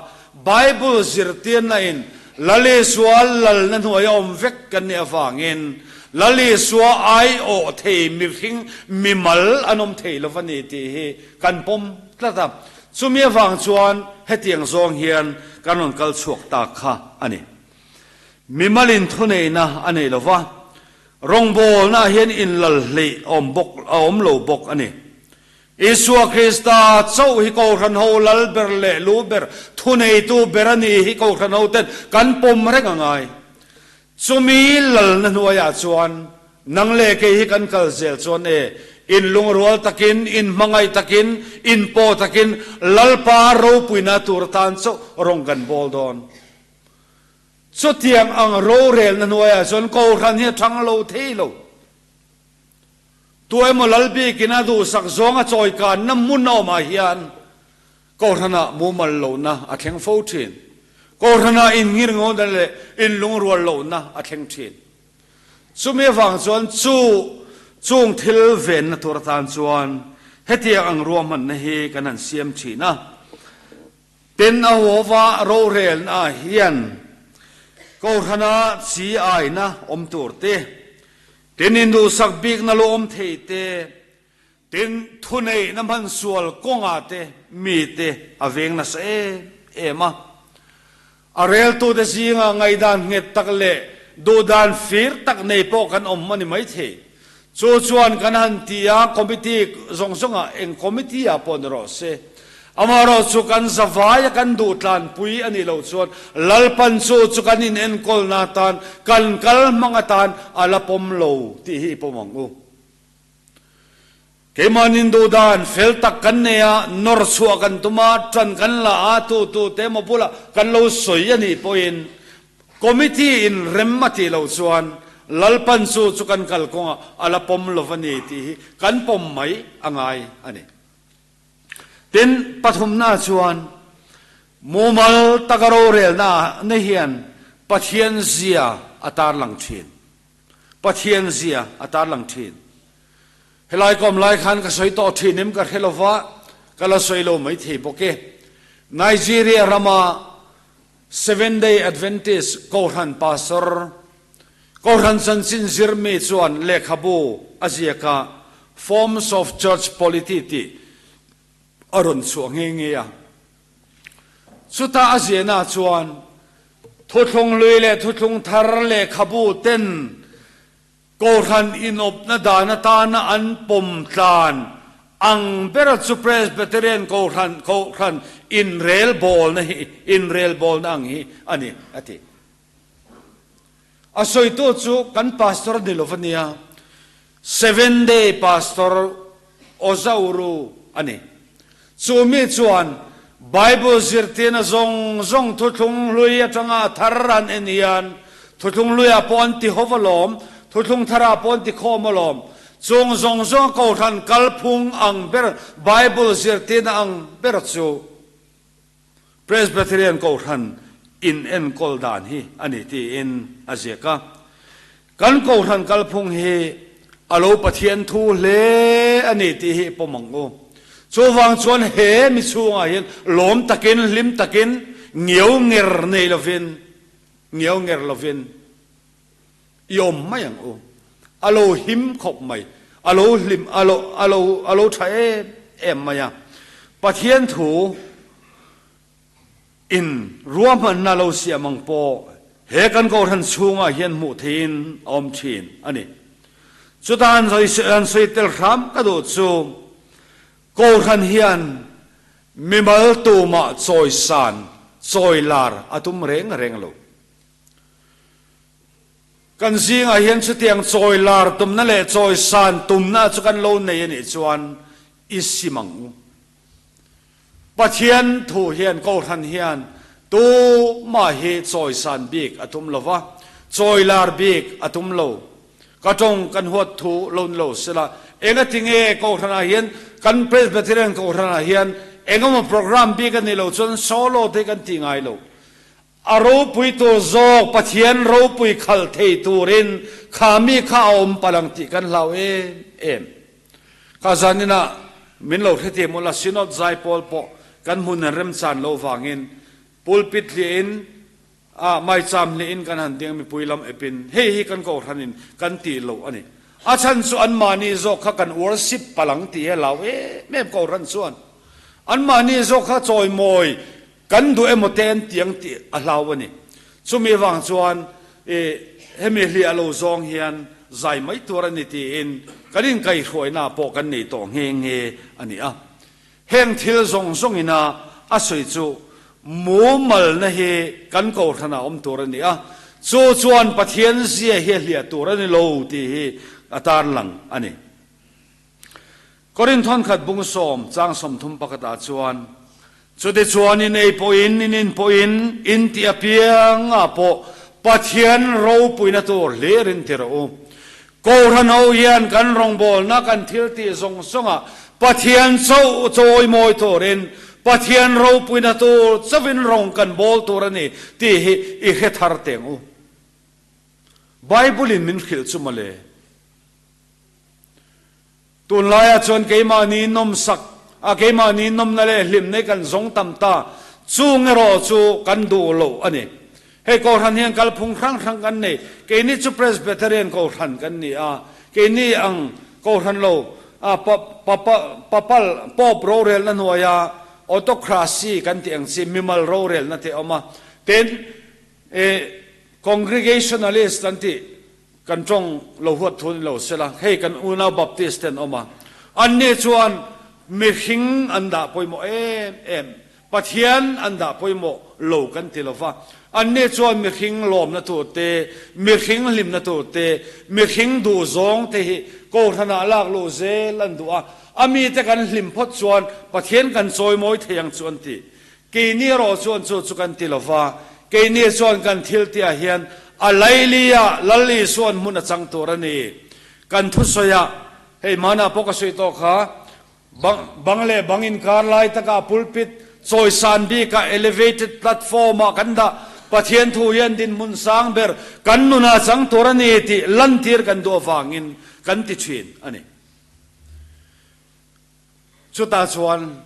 Speaker 4: Bible zirtirna in Lal Isua lalna hnuaia awm vek kan nih avangin Lal Isua aiawh thei mihring mimal an awm thei lo va ni tih hi kan pawm tlat a. Chumi avang chuan hetiang zawng hian kan rawn kal chhuak ta kha a ni. Mimalin thuneihna a nei lo va, rawngbawlnaah hian inlal hleih a awm bawk a awm lo bawk a ni. Isua Krista chauh hi Kohhran ho lal ber leh lu ber, thuneitu ber a ni hi Kohhran ho ten kan pawm reng a ngai. Chumi lalna hnuaiah chuan nang leh kei hi kan kal zel chuan e, in lungrual takin, in hmangaih takin, in paw takin Lalpa ropuina tur atan chauh rawng kan bawl dawn. Chutiang ang rorelna hnuaiah chuan Kohhran hi a thang lo thei lo. Tu emaw lal bikin a duhsak zawng a chawikanna hmun a awmah hian Kohhranah mumal lohna a thleng fo thin. Kohhranah inngirngona leh inlungrual lohna a thleng thin. Chumi avang chuan chu chung thil venna tur atan chuan hetiang ang ruahmanna hi kan han siam thin a. Tin, a huava rorelna hian Kohhrana chi aina awm tur te, tin induhsak bikna lo awm thei te, Tin, thuneihna hmansual kawngah te mite a veng nasa em em a. A reltute zinga ngaihdan nghet tak leh duhdan fir tak nei pawh kan awm a ni maithei. Chu chuan kan han ti a, committee zawng zawngah eng committee ah pawh ni rawh se. Amaherawh chu kan zavaia kan duh tlanpui a nih loh chuan Lalpan chu chu kan inenkawlna atan, kan kal hmang atan a la pawm lo tih hi i pawm ang u. Keimahnin duhdan fel tak kan nei a, nawr chhuah kan tum a, ṭan kan la a, tu tu te emaw bulah kan lo sawi a nih pawhin Committee in rem a tih loh chuan Lalpan chu chu kan kalkawngah a la pawm lo va ni tih hi kan pawm mai a ngai a ni. Tin, pathumna chuan mumal taka rorelna na hian Pathian zia a tarlang ṭhin. Pathian zia a tarlang thin. Helai kawm lai khan ka sawi tawh thin em ka hre lova, ka la sawi lo mai thei bawk e. Nigeria rama Seven Day Adventist Kohhran Pastor, Kohhran chanchin zirmi chuan lehkhabu a ziak a, Forms of Church Polity tih a rawn chhuah nghe nghe a. Chuta a ziahna chuan Thuthlung hlui leh Thuthlung thar lehkhabu ten Kohhran inawpna dan atana an pawm tlan ang bera chu Presbyterian Kohhran Kohhran inrelbawlna hi inrelbawlna ang hi a ni, a ti. A sawitu chu kan pastor a ni lo va nia, Seven Day Pastor Ozauru a ni. Chu mi chuan Bible zirtirna zawng zawng thuthlung hlui atanga a thar an en hian thuthlung hluiah pawh an ti hov alawm, thuthlung tharah pawh an ti khawm alawm. Chung zawng zawnga kohhran kalphung ang ber, Bible zirtirna ang ber chu Presbyterian kohhran inenkawl dan hi a ni tiin a ziak a. Kan kohhran kalphung hi a lo Pathian thu hle a ni tih hi i pawm ang u. Chuvang chuan he mi chhungah hian lawm takin, hlim takin, ngiau nger nei lovin, ngiau nger lovin i awm mai ang u. A lo him khawp mai, a lo hlim, a lo, a lo, a lo tha em em mai a. Pathian thu In ruahmanna lo siam ang pawh he kan kohhran chhungah hian hmuh theihin a awm thin a ni. Chuta an sawi tel hram ka duh chu kohhran hian mimal tumah chawisan, chawilar a tum reng reng lo. Kan zingah hian chutiang chawilar tumna leh chawisan tumna chu kan lo nei a nih chuan i sim ang u. Pathian thu hian Kohhran hian tumah hi chawisan bik a tum lo va, chawilar bik a tum lo. Ka tawng kan huat thu lo ni lo sela, engatinge Kohhranah hian kan Presbyterian Kohhranah hian engemaw program bik a nih loh chuan solo te hi kan ti ngai lo. A ropui tur zawk Pathian ropui khalh thei turin kha mi kha a awm palh ang tih kan hlau em em. Ka zaninah min lo hre tih mawlh a, Synod zaipawl pawh kan hmun an remchan lo vangin pulpit hliahin ah maicham hliahin kan han ding a, mipui lam epin hei hi kan kohhranin kan tih loh a ni. A chhan chu anmahni zawk kha kan worship palh ang tih hi a hlau em em kohhran chuan anmahni zawk kha chawimawi Kan duh emaw te an ti ang tih a hlau a ni. Chumi avang chuan i hemi hliah lo zawng hian zai mai tur a ni tiin kan inkaihhruaina pawh kan nei tawh nghe nghe a ni a. Heng thil zawng zawngina a sawi chu mumalna hi kan kohhranah awm tur a ni a, chu chuan Pathian zia hi a hliah tur a ni lo tih hi a tarlang a ni. Korinth thawnkhat bung sawm chang 30 pakhatah chuan, Chutichuan in ei pawhin, in in pawhin, in tih apiangah pawh Pathian ropuina tur hlir in ti rawh u. Kohhran ho hian kan rawngbawlna kan thil tih zawng zawngah Pathian chauh chawimawi turin, Pathian ropuina tur chauhin rawng kan bawl tur a ni tih hi i hre thar teng u. Bible-in min hrilh chu mawle. Tunlaiah chuan keimahni nawmsak a, keimahni nawmna leh hlimna hi kan zawng tam ta. Chung erawh chu kan duh loh a ni. Hei Kohhran hian kalphung hrang hrang kan nei. Keini chu Presbyterian Kohhran kan ni a, keini ang Kohhran lo a papal, Pope rorelna hnuaia autocracy kan tih ang chi mimal rorelna te a awm a. Tin, Congregationalist kan tih Kan tawng lo huat thu ni lo sela, hei kan unau Baptist te an awm a, anni chuan mihring an dah pawimawh em em, Pathian an dah pawimawh lo kan ti lo va, anni chuan mihring lawmna tur te, mihring hlimna tur te, mihring duhzawng te hi Kohhranah lak luh zel an duh a, a mite kan hlim phawt chuan Pathian kan chawimawi thei ang chu an ti. Keini erawh chuan chu chu kan ti lo va, keini chuan kan thil tihah hian a lailia Lal Isua'n hmun a chang tur a ni. Kan thusawiah, hei hmanah pawh ka sawi tawh kha, bang bang leh bang inkar lai takah pulpit chawisan bikah elevated platform ah kan dah, Pathian thu hian dinhmun sang ber kan nunah chang tur a ni tih lantir kan duh avangin kan ti thin a ni. Chutah chuan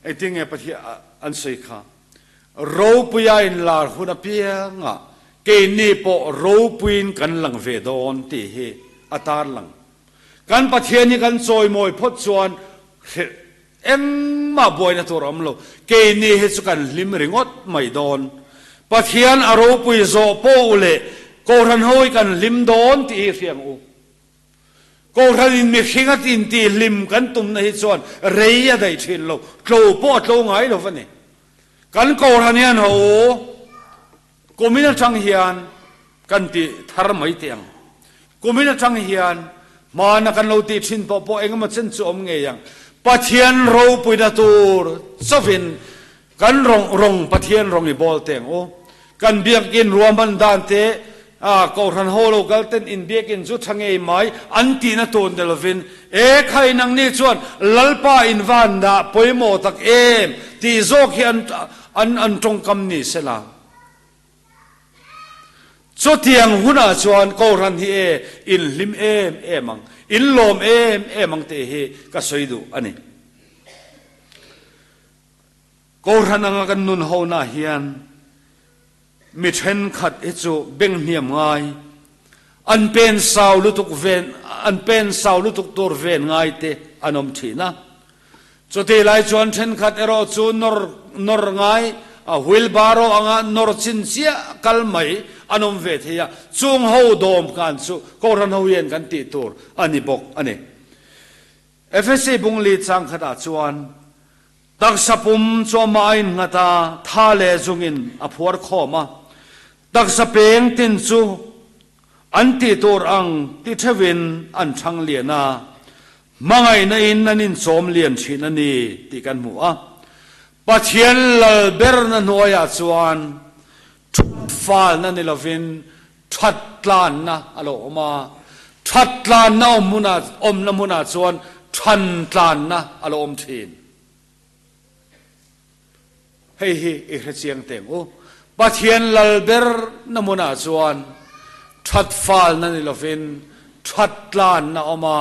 Speaker 4: engtin nge Pathian an sawi kha? Ropuia inlar hun apiangah keini pawh ropuiin kan lang ve dawn tih hi a tarlang. Kan Pathian hi kan chawimawi phawt chuan engmah buaina tur a awm lo. Keini hi chu kan hlim ringawt mai dawn. Pathian a ropui zawh pawh leh Kohhran ho hi kan hlim dawn tih hi hria ang u. Kohhranin mihring a intihhlim kan tumna hi chuan rei a daih thin lo, tlo pawh a tlo ngai lo va ni. Kan Kohhran hian ho kumin atang hian kan ti thar mai teh ang. Kumin atang hian hmana kan lo tih thin pawh pawh engemaw chen chu awm ngei ang. Pathian ropuina tur chauhin Kan rawng rawng Pathian rawng i bawl teng u. Kan biakinn ruahman dan te a Kohhran ho lo kal ten in biakinn chu tha ngei mai an tihna tur ni lovin e khai nangni chuan Lalpa in van dah pawimawh tak em tih zawk hi an an an tawngkam ni sela. Chutiang hunah chuan Kohhran hi e in hlim em em ang, in lawm em em ang tih hi ka sawi duh a ni. Kohhran anga kan nun hona hian mi thenkhat hi chu beng hniam ngai, an pen sau lutuk ven, an pen sau lutuk tur ven ngai te an awm thin a. Chutih lai chuan thenkhat erawh chu nawr nawr ngai, a wheelbarrow anga nawr chin chiah kal mai an awm ve thei a, chung ho dawm kan chu Kohhran ho hian kan tih tur a ni bawk a ni. Efesi bungli chang khatah chuan taksa pum chu amah a innghat a, tha leh zungin a phuar khawm a. Taksa peng tin chu an tih tur ang ti theuhin an thang lian a, hmangaihna in an inchawm lian thin a ni tih kan hmu a. Pathian lal berna hnuaiah chuan that falna ni lovin That tlanna a lo awm a, that tlanna awm hmunah awmna hmunah chuan than tlanna a lo awm thin. Hei hi i hre chiang teng u. Pathian lal berna hmunah chuan that falna ni lovin that tlanna a awm a,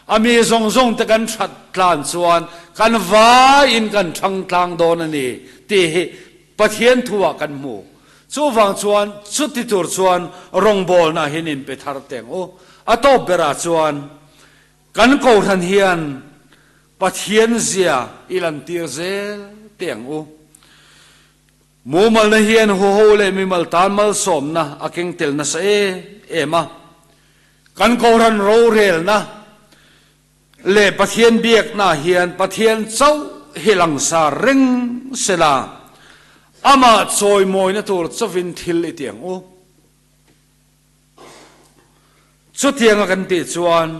Speaker 4: a mi zawng zawng te kan that tlan chuan kan vaiin kan thang tlang dawn a ni tih hi Pathian thu ah kan hmu. Chuvang chuan chuti tur chuan rawngbawlna hian in pe thar teng u. A tawp berah chuan kan Kohhran hian Pathian zia i lantir zel teng u. Mumalna hian huho leh mimal tan malsawmna a keng tel nasa em em a. Kan Kohhran rorelna leh Pathian biakna hian Pathian chauh hi langsar reng sela, amah chawimawina tur chauhin thil i ti ang u. Chutianga kan tih chuan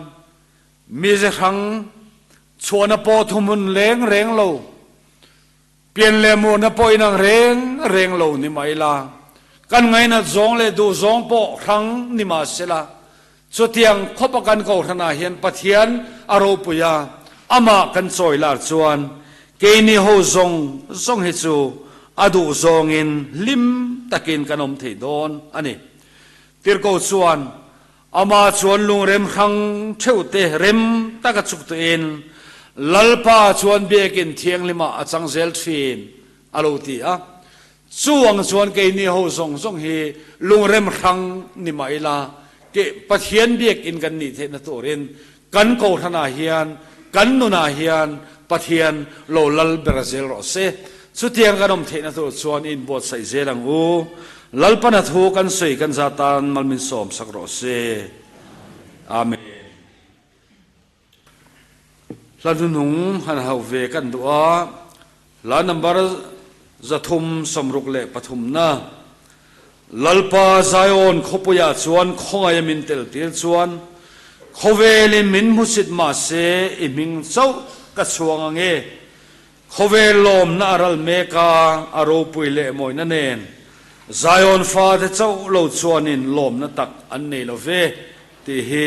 Speaker 4: mize hrang chhuahna pawh thuhmun leng reng lo, pian leh murna pawh inang reng reng lo ni mah ila, kan ngainat zawng leh duh zawng pawh hrang ni mah sela, Chutiang khawpa kan Kohhranah hian Pathian a ropui a, amah kan chawi lar chuan keini ho zawng zawng hi chu a duh zawngin hlim takin kan awm thei dawn a ni. Tirhkoh chuan amah chuan lungrem hrang theuhte rem taka chuk tuin Lalpa chuan biakin thianghlimah a chang zel thin a lo ti a. Chu ang chuan keini ho zawng zawng hi lungrem hrang ni mah ila, ke Pathian biakinn kan nih theihna turin kan Kohhranah hian, kan nunah hian Pathian lo lal ber zel rawh se. Chutiang kan awm theihna tur chuan i inbuatsaih zel ang u. Lalpana thu kan sawi kan za tan mal min sawm sak rawh se. Amen. Hla hnuhnung han hauh ve kan duh a, hla number 363 na, Lalpa Zion khawpuiah chuan khawngaih a min tel tir chuan, khawvelin min hmusit mah se i hming chauh ka chhuang ang e. Khawvel lawmna a ral mek a, a ropui leh mawina nen Zion fate chauh lo chuanin lawmna tak an nei lo ve tih hi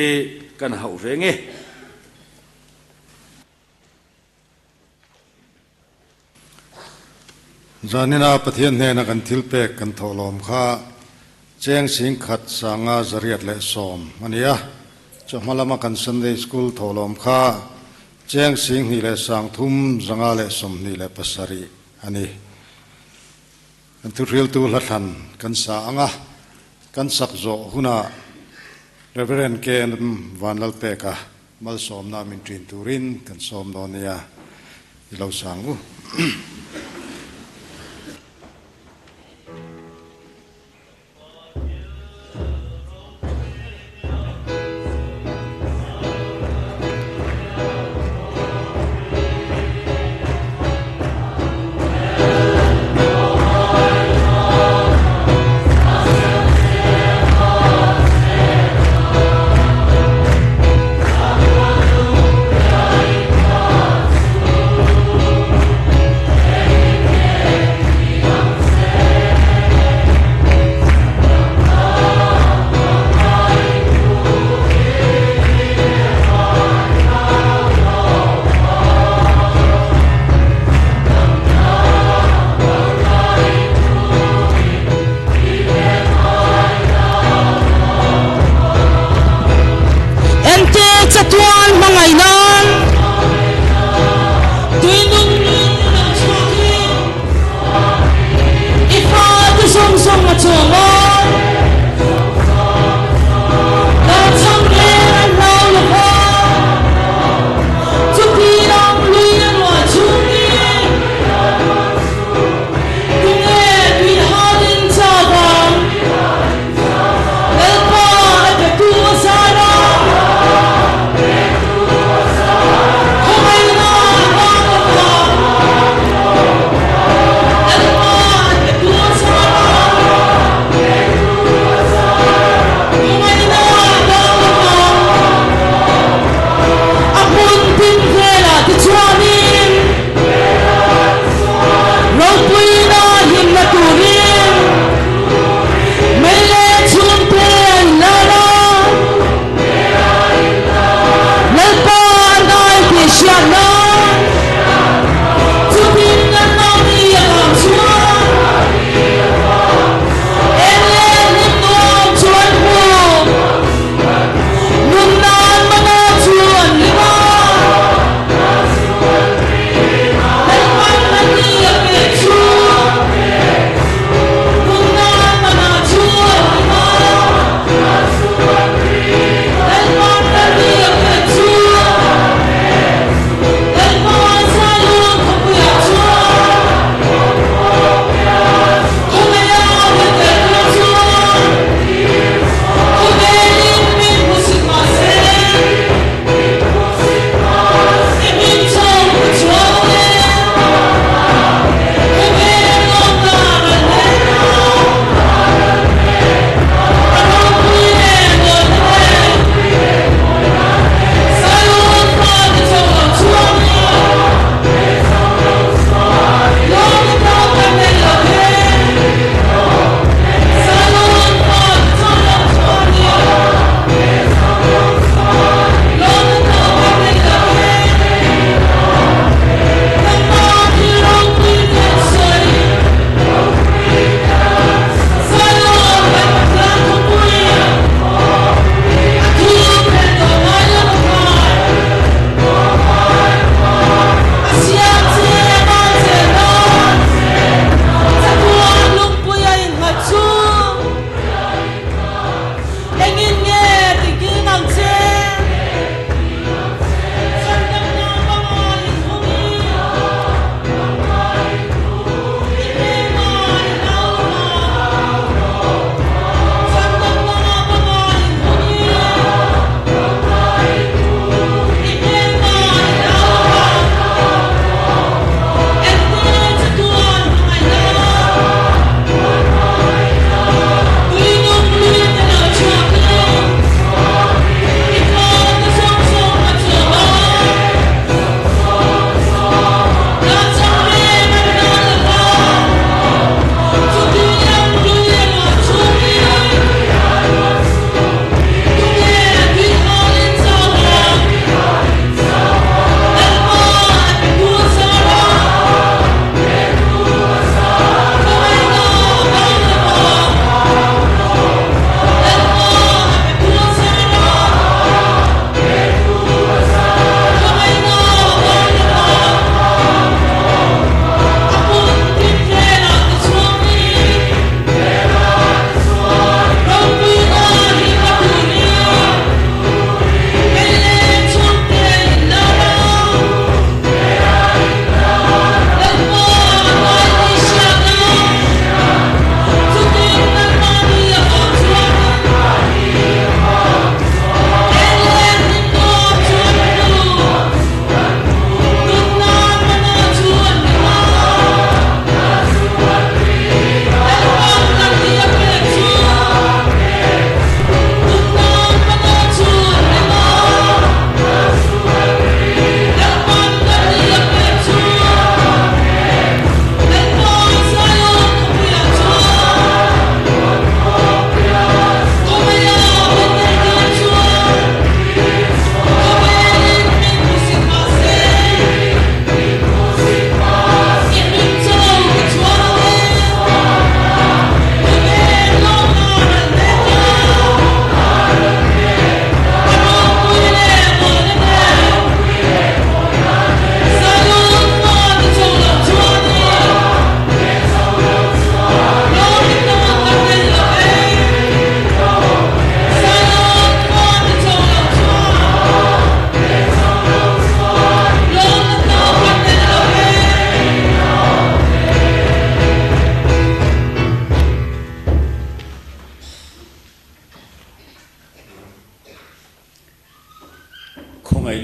Speaker 4: kan hauh ve nge.
Speaker 1: Zanina Pathian hnena kan thil pek kan thawh lawm kha cheng singkhat sanga 810 a ni a, chawhma lama kan Sunday School thawh lawm kha Cheng 2327 a ni. Kan thuhriltu hlathlan kan sa ang a, kan sak zawh hunah Reverend KM Vanlalpeka malsawmna min ṭin turin kan sawm dawn nia, i lo sang u.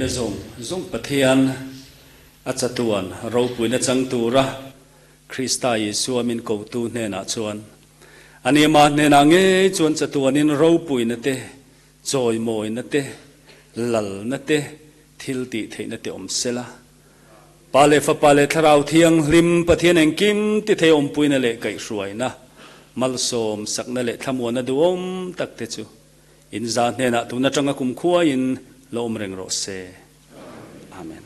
Speaker 5: theihna zawng zawng Pathian a chatuan ropuina chang tura Krista Isua min kotu hnenah chuan a ni mah hnenah ngei chuan chatuanin ropuina te, chawimawina te, lalna te, thil tih theihna te awm sela. Pa leh Fapa leh Thlarau Thianghlim Pathian engkim ti thei awmpuina leh kaihhruaina, malsawm sakna leh thlamuanna duhawm tak te chu in za hnenah tun atanga kumkhuaiin la awm reng rawh se. Amen.